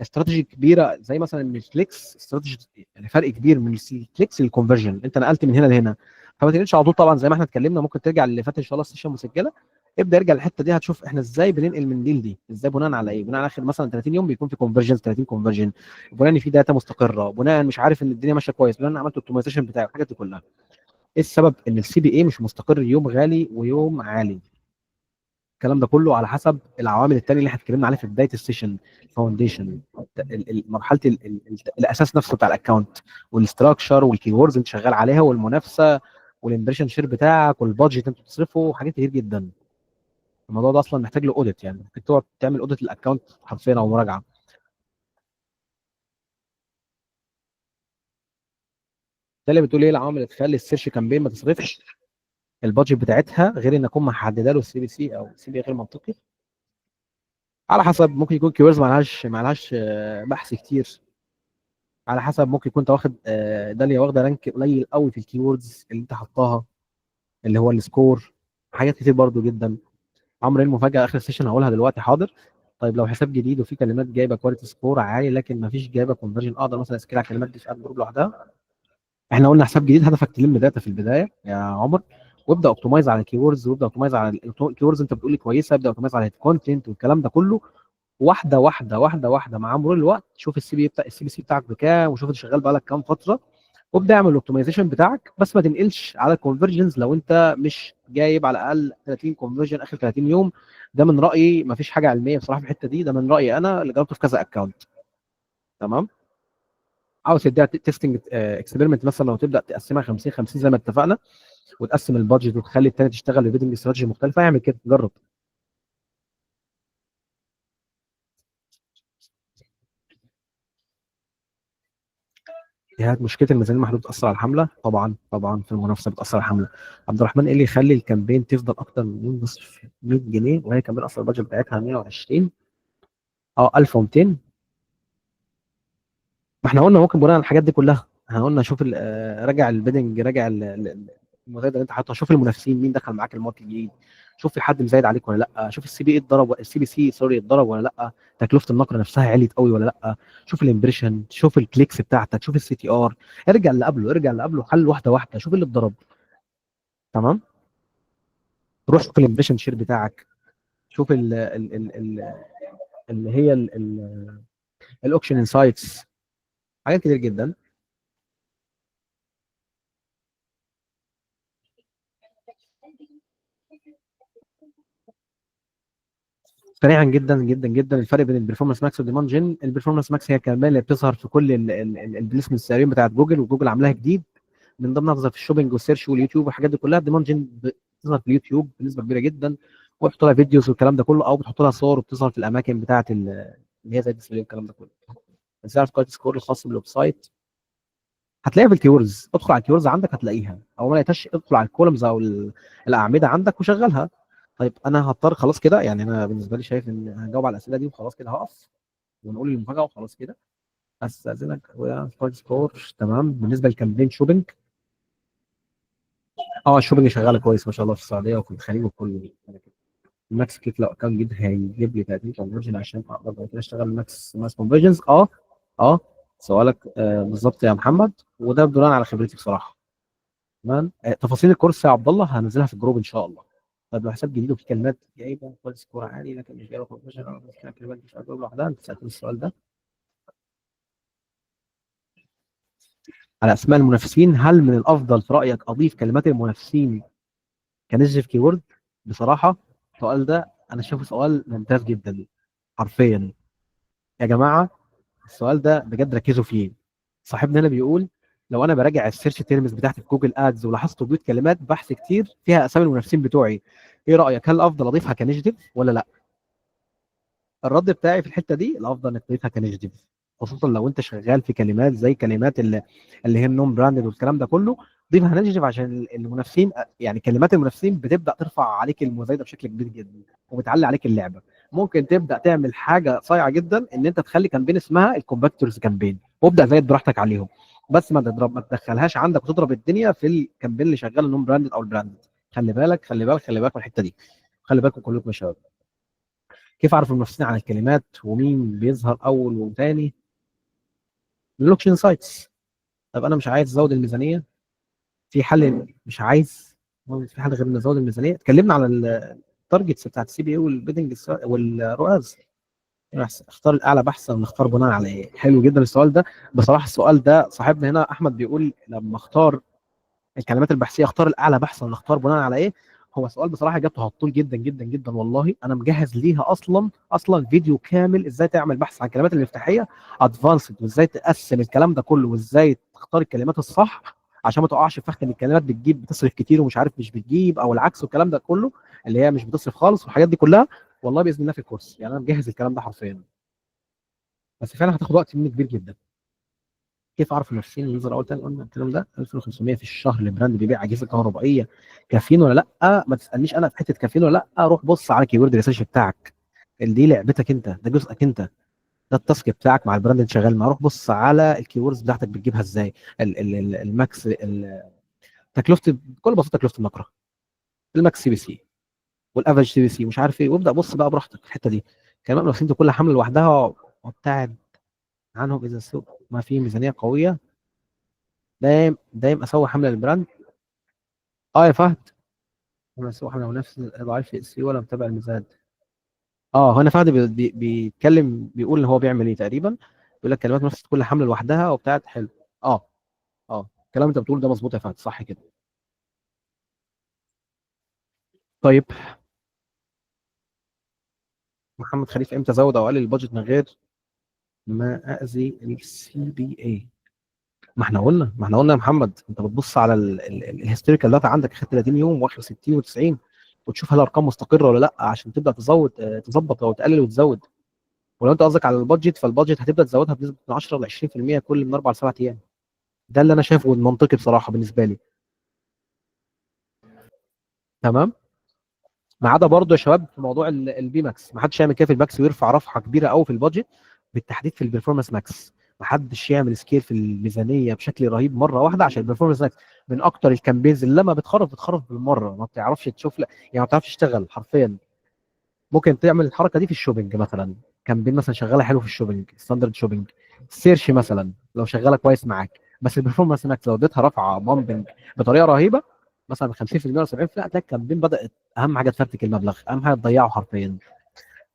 Speaker 1: استراتيجي كبيرة زي مثلا من ال clicks strategy، يعني فرق كبير من ال clicks لل conversion، انت نقلت من هنا لهنا، فما تنقلش على طول. طبعا زي ما احنا اتكلمنا، ممكن ترجع اللي فات ان شاء الله ال session مسجله، ابدا ارجع للحتة دي، هتشوف احنا ازاي بننقل من دي لدي، ازاي بناء على ايه؟ بناء على اخر مثلا 30 يوم بيكون في conversion 30 conversion، بناء ان في data مستقره، بناء مش عارف ان الدنيا ماشية كويس، بناء ان عملت optimization بتاعي، الحاجات دي كلها. ايه السبب ان ال CPA مش مستقر يوم غالي ويوم عالي؟ الكلام ده كله على حسب العوامل الثانية اللي احنا اتكلمنا عليها في بداية ال session، ال foundation، مرحلة الاساس نفسه بتاع ال account، وال structure وال keywords انت شغال عليها، والمنافسه، وال impression share بتاعك، وال budget انت بتصرفه، وحاجات كتير جدا. الموضوع ده اصلا محتاج له audit، يعني ممكن تقعد تعمل audit لل account حرفيا او مراجعه. ده اللي بتقول ايه العوامل اللي تخلي ال search campaign ما تصرفش ال budget بتاعتها، غير ان اكون محددة له ال CPC او CP غير منطقي. على حسب، ممكن يكون keywords ما لهاش بحث كتير، على حسب ممكن يكون انت واخد، داليا واخده rank قليل قوي في ال keywords اللي انت حطاها اللي هو ال score، حاجات كتير برضو جدا. عمرو، ايه المفاجاة اخر session هقولها دلوقتي؟ حاضر. طيب لو حساب جديد وفي كلمات جايبه quality score عالي لكن ما فيش جايبه conversion، اقدر مثلا ا scale على الكلمات دي في ad group لوحدها؟ احنا قلنا حساب جديد هدفك تلم data في البداية يا عمر، وابدا optimize على ال keywords، وابدا optimize على ال keywords انت بتقول لي كويسة، ابدا optimize على ال content والكلام ده كله، واحدة واحدة واحدة واحدة مع مرور الوقت. شوف ال CP بتاع ال CPC بتاعك بكام، وشوف انت شغال بقالك كام فترة، وابدا اعمل ال optimization بتاعك، بس ما تنقلش على ال conversions لو انت مش جايب على الاقل 30 conversion اخر 30 يوم. ده من رايي، ما فيش حاجة علمية بصراحة في الحتة دي، ده من رايي انا اللي جربته في كذا account. تمام. عاوز تديها testing experiment مثلا، لو تبدا تقسمها 50 50 زي ما اتفقنا، وتقسم ال budget وتخلي الثاني تشتغل ب bidding strategy مختلفة، اعمل كده، جرب. هي مشكلة الميزانية المحدودة بتاثر على الحملة؟ طبعا طبعا، في المنافسة بتاثر على الحملة. عبد الرحمن، ايه اللي يخلي ال campaign تفضل اكتر من نصف 100 جنيه وهي campaign اصلا ال budget بتاعتها 120 1200؟ ما احنا قلنا ممكن بناء على الحاجات دي كلها، احنا قلنا شوف راجع ال bidding، راجع المزايد اللي انت حاططها، شوف المنافسين مين دخل معاك ال market الجديد، شوف في حد مزايد عليك ولا لا، شوف ال CP اتضرب، ال CPC sorry اتضرب ولا لا، تكلفة النقر نفسها عليت قوي ولا لا، شوف ال impression، شوف ال clicks بتاعتك، شوف ال CTR، ارجع اللي قبله، ارجع اللي قبله، حل واحدة واحدة، شوف اللي اتضرب. تمام، روح شوف ال impression share بتاعك، شوف ال ال ال ال اللي هي ال auction insights، حاجات كتير جدا. سريعا جدا جدا جدا، الفرق بين ال Performance Max وال Demand Gen. ال Performance Max هي كمان اللي بتظهر في كل ال placement السعريين بتاعت جوجل، وجوجل عاملاها جديد، من ضمنها تظهر في ال shopping وال search واليوتيوب والحاجات دي كلها. ال Demand Gen بتظهر في اليوتيوب بنسبة كبيرة جدا، وبتحط لها videos والكلام ده كله، او بتحط لها صور وبتظهر في الاماكن بتاعت اللي هي زي ال display والكلام ده كله. ازاي اعرف quality score الخاص بال website؟ هتلاقيها في ال keywords، ادخل على ال keywords عندك هتلاقيها، او ما لقيتهاش ادخل على ال columns او الاعمدة عندك وشغلها. طيب انا هضطر خلاص كده، يعني انا بالنسبة لي شايف ان هجاوب على الاسئلة دي وخلاص كده، هقف ونقول المفاجاة وخلاص كده. استاذنك score. تمام. بالنسبة لل campaign shopping، ال shopping شغالة كويس ما شاء الله في السعودية وفي الخليج وكل. ال max click لو account جديد هيجيب لي 30 conversion عشان اقدر بعد كده اشتغل max conversions. سؤالك بالظبط يا محمد، وده بناء على خبرتي بصراحة. تمام. تفاصيل الكورس يا عبد الله هنزلها في الجروب ان شاء الله. طيب لو حساب جديد وفي كلمات جايبه quality score عالي لكن مش جايبه conversion، او مشكلة كلمات مش هتجاوب لوحدها، انت سالتني السؤال ده. على اسماء المنافسين، هل من الافضل في رايك اضيف كلمات المنافسين ك negative keyword؟ بصراحة السؤال ده انا شايفه سؤال ممتاز جدا حرفيا يا جماعة. السؤال ده بجد ركزوا فيه. صاحبنا هنا بيقول لو انا براجع ال search terms بتاعتي في Google Ads ولاحظت وجود كلمات بحث كتير فيها اسامي المنافسين بتوعي، ايه رايك؟ هل الافضل اضيفها ك negative ولا لا؟ الرد بتاعي في الحتة دي الافضل انك تضيفها ك negative، خصوصا لو انت شغال في كلمات زي كلمات اللي هي ال non branded والكلام ده كله. ضيفها negative عشان المنافسين، يعني كلمات المنافسين بتبدا ترفع عليك المزايده بشكل كبير جدا وبتعلي عليك اللعبة. ممكن تبدا تعمل حاجة صايعه جدا ان انت تخلي campaign اسمها ال competitors campaign، وابدا زايد براحتك عليهم، بس ما تضرب، ما تدخلهاش عندك وتضرب الدنيا في ال campaign اللي شغال ال non branded او ال branded. خلي بالك خلي بالك خلي بالك من الحتة دي، خلي بالكم كلكم يا شباب. كيف اعرف المنافسين على الكلمات ومين بيظهر اول وثاني؟ ال location sites. طب انا مش عايز ازود الميزانية، في حل؟ مش عايز، في حل غير ان ازود الميزانية؟ اتكلمنا على ال targets بتاعت ال CPA وال bidding وال ROAS. اختار الاعلى بحثا ونختار بناء على ايه؟ حلو جدا السؤال ده بصراحة. السؤال ده صاحبنا هنا احمد بيقول لما اختار الكلمات البحثية اختار الاعلى بحثا ونختار بناء على ايه؟ هو سؤال بصراحة اجابته هتطول جدا جدا جدا والله. انا مجهز ليها اصلا فيديو كامل ازاي تعمل بحث عن الكلمات المفتاحيه advanced، وازاي تقسم الكلام ده كله، وازاي تختار الكلمات الصح عشان ما تقعش في فخ ان الكلمات بتجيب بتصرف كتير ومش عارف مش بتجيب، او العكس والكلام ده كله اللي هي مش بتصرف خالص والحاجات دي كلها. والله باذن الله في الكورس، يعني انا مجهز الكلام ده حرفيا، بس فعلا هتاخد وقت مني كبير جدا. كيف اعرف المنافسين اللي نزل اول تاني؟ قلنا الكلام ده. 2500 في الشهر ل brand بيبيع اجهزة كهربائية كافيين ولا لا؟ ما تسالنيش انا في حتة كافيين ولا لا، روح بص على keyword research بتاعك، دي لعبتك انت، ده جزءك انت، ده ال task بتاعك مع ال brand اللي شغال معاه. روح بص على ال keywords بتاعتك بتجيبها ازاي، ال max تكلفة، بكل بساطة تكلفة النقره، ال max CPC وال average CPC مش عارف ايه، وابدا بص بقى براحتك في الحتة دي. كمان لو انت كل حمله لوحدها وابتعد عنهم اذا السوق ما في ميزانية قوية. دايم اسوي حمله لل brand. يا فهد انا اسوي حمله ونفس ضعيف في ال SEO ولا متابع الميزان. هنا فهد بيتكلم بيقول ان هو بيعمل ايه تقريبا، بيقول لك كلمات نفس كل حمله لوحدها وبتاعت. حلو. الكلام انت بتقوله ده مظبوط يا فهد، صح كده. طيب محمد خليفة، امتى ازود او اقلل ال budget من غير ما اذي ال CPA؟ ما احنا قلنا يا محمد، انت بتبص على ال historical data عندك اخر 30 يوم واخر 60 و90، وتشوف هل الارقام مستقره ولا لا عشان تبدا تزود، تظبط او تقلل وتزود. ولو انت قصدك على ال budget، فال budget هتبدا تزودها بنسبة من 10 ل 20% كل من 4 ل 7 ايام. ده اللي انا شايفه منطقي بصراحة بالنسبة لي. تمام. ما عدا برضه يا شباب في موضوع ال PMax، ما حدش يعمل كده في ال Max ويرفع رفعه كبيرة قوي في ال budget، بالتحديد في ال Performance Max. ما حدش يعمل scale في الميزانية بشكل رهيب مرة واحدة، عشان ال Performance Max من اكتر ال campaigns اللي لما بتخرف بتخرف بالمرة، ما بتعرفش تشوف، لا يعني ما بتعرفش تشتغل حرفيا. ممكن تعمل الحركة دي في ال shopping مثلا، campaign مثلا شغالة حلو في ال shopping، standard shopping، search مثلا لو شغالة كويس معاك، بس ال Performance Max لو اديتها رفعه pumping بطريقة رهيبة مثلا 50% ولا 70%، هتلاقي ال campaign بدات اهم حاجة تفرتك المبلغ، اهم حاجة تضيعه حرفيا.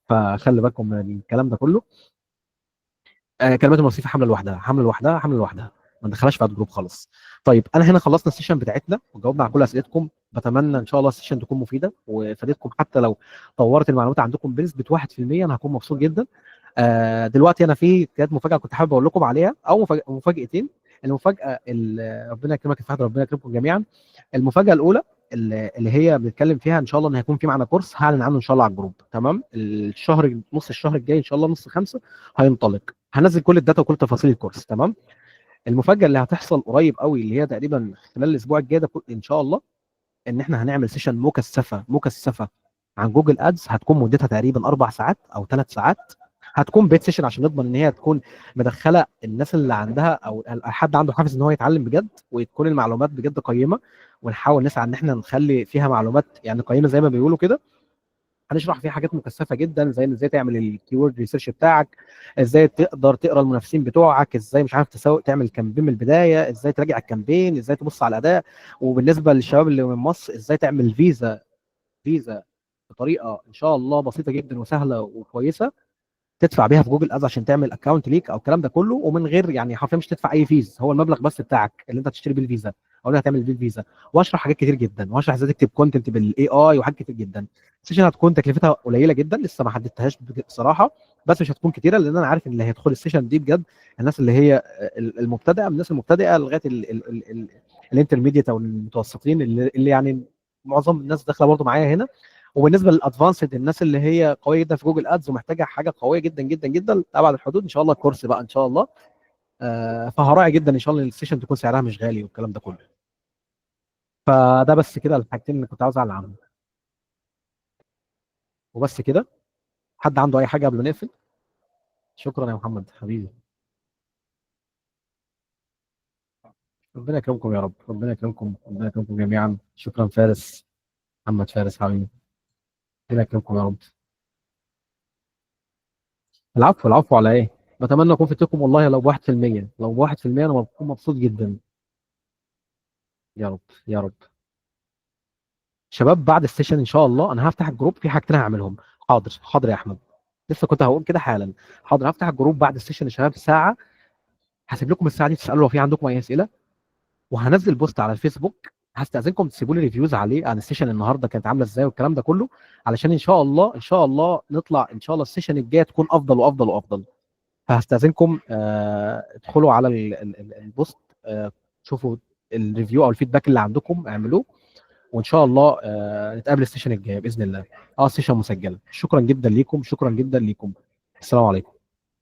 Speaker 1: فخلي بالكم من الكلام ده كله. كلمات الموصفه حمله لوحدها، حمله لوحدها، حمله لوحدها، ما ندخلهاش في ad group خالص. طيب انا هنا خلصنا ال session بتاعتنا وجاوبنا على كل اسئلتكم. بتمنى ان شاء الله ال session تكون مفيدة وفادتكم، حتى لو طورت المعلومات عندكم بنسبة 1% انا هكون مبسوط جدا. دلوقتي انا في كانت مفاجاة كنت حابب اقول لكم عليها، او مفاجاتين. المفاجاة ربنا يكرمك يا فهد، ربنا يكرمكم جميعا. المفاجاة الاولى اللي هي بنتكلم فيها ان شاء الله ان هيكون في معانا كورس هعلن عنه ان شاء الله على الجروب. تمام. الشهر نص الشهر الجاي ان شاء الله نص 5 هينطلق، هنزل كل ال data وكل تفاصيل الكورس. تمام. المفاجاة اللي هتحصل قريب قوي اللي هي تقريبا خلال الاسبوع الجاي ده ان شاء الله، ان احنا هنعمل session مكثفة عن Google Ads، هتكون مدتها تقريبا 4 ساعات او 3 ساعات. هتكون paid session عشان نضمن ان هي تكون مدخله الناس اللي عندها او حد عنده حافز ان هو يتعلم بجد، وتكون المعلومات بجد قيمه، ونحاول نسعى ان احنا نخلي فيها معلومات يعني قيمة زي ما بيقولوا كده. هنشرح فيها حاجات مكثفة جدا، زي ازاي تعمل ال keyword research بتاعك، ازاي تقدر تقرا المنافسين بتوعك، ازاي مش عارف تسوق تعمل campaign من البداية، ازاي تراجع ال campaign، ازاي تبص على الاداء. وبالنسبة للشباب اللي من مصر، ازاي تعمل فيزا بطريقة ان شاء الله بسيطة جدا وسهلة وكويسة، تدفع بيها في Google Ads عشان تعمل account ليك او الكلام ده كله، ومن غير يعني حرفيا مش تدفع اي fees، هو المبلغ بس بتاعك اللي انت هتشتري بيه الفيزا او اللي هتعمل بيه الفيزا. واشرح حاجات كتير جدا، واشرح ازاي تكتب content بال AI وحاجات كتير جدا. ال session هتكون تكلفتها قليله جدا، لسه ما حددتهاش بصراحة، بس مش هتكون كتيرة، لان انا عارف ان اللي هيدخل ال session دي بجد الناس اللي هي المبتدئه، من الناس المبتدئه لغاية ال intermediate او المتوسطين، اللي يعني معظم الناس داخله برضه معايا هنا. وبالنسبة لل advanced، الناس اللي هي قوية جدا في Google Ads ومحتاجة حاجة قوية جدا جدا جدا ابعد الحدود، ان شاء الله course بقى ان شاء الله. فهراعي جدا ان شاء الله ال session تكون سعرها مش غالي والكلام ده كله. فده بس كده الحاجتين اللي كنت عاوز اعلن عنهم وبس كده. حد عنده اي حاجة قبل ما نقفل؟ شكرا يا محمد حبيبي، ربنا يكرمكم يا رب، ربنا يكرمكم، ربنا يكرمكم جميعا. شكرا فارس، محمد فارس حبيبي، ربنا يكرمكم يا رب. العفو العفو على ايه، بتمنى اكون فدتكم والله لو 1%، لو 1% انا بكون مبسوط جدا. يا رب يا رب. شباب بعد ال session ان شاء الله انا هفتح ال group، في حاجتين هعملهم. حاضر حاضر يا احمد، لسه كنت هقول كده حالا. حاضر، هفتح ال group بعد ال session يا شباب ساعة، هسيب لكم الساعة دي تسالوا لو في عندكم اي اسئلة، وهنزل post على الفيسبوك، هستاذنكم تسيبوا لي reviews عليه عن ال session النهارده كانت عامله ازاي والكلام ده كله، علشان ان شاء الله ان شاء الله نطلع ان شاء الله ال session الجاية تكون افضل وافضل وافضل. فهستاذنكم ادخلوا على ال post، شوفوا ال review او ال feedback اللي عندكم اعملوه، وان شاء الله نتقابل ال session الجاي باذن الله. ال session مسجله. شكرا جدا ليكم، شكرا جدا ليكم، السلام عليكم.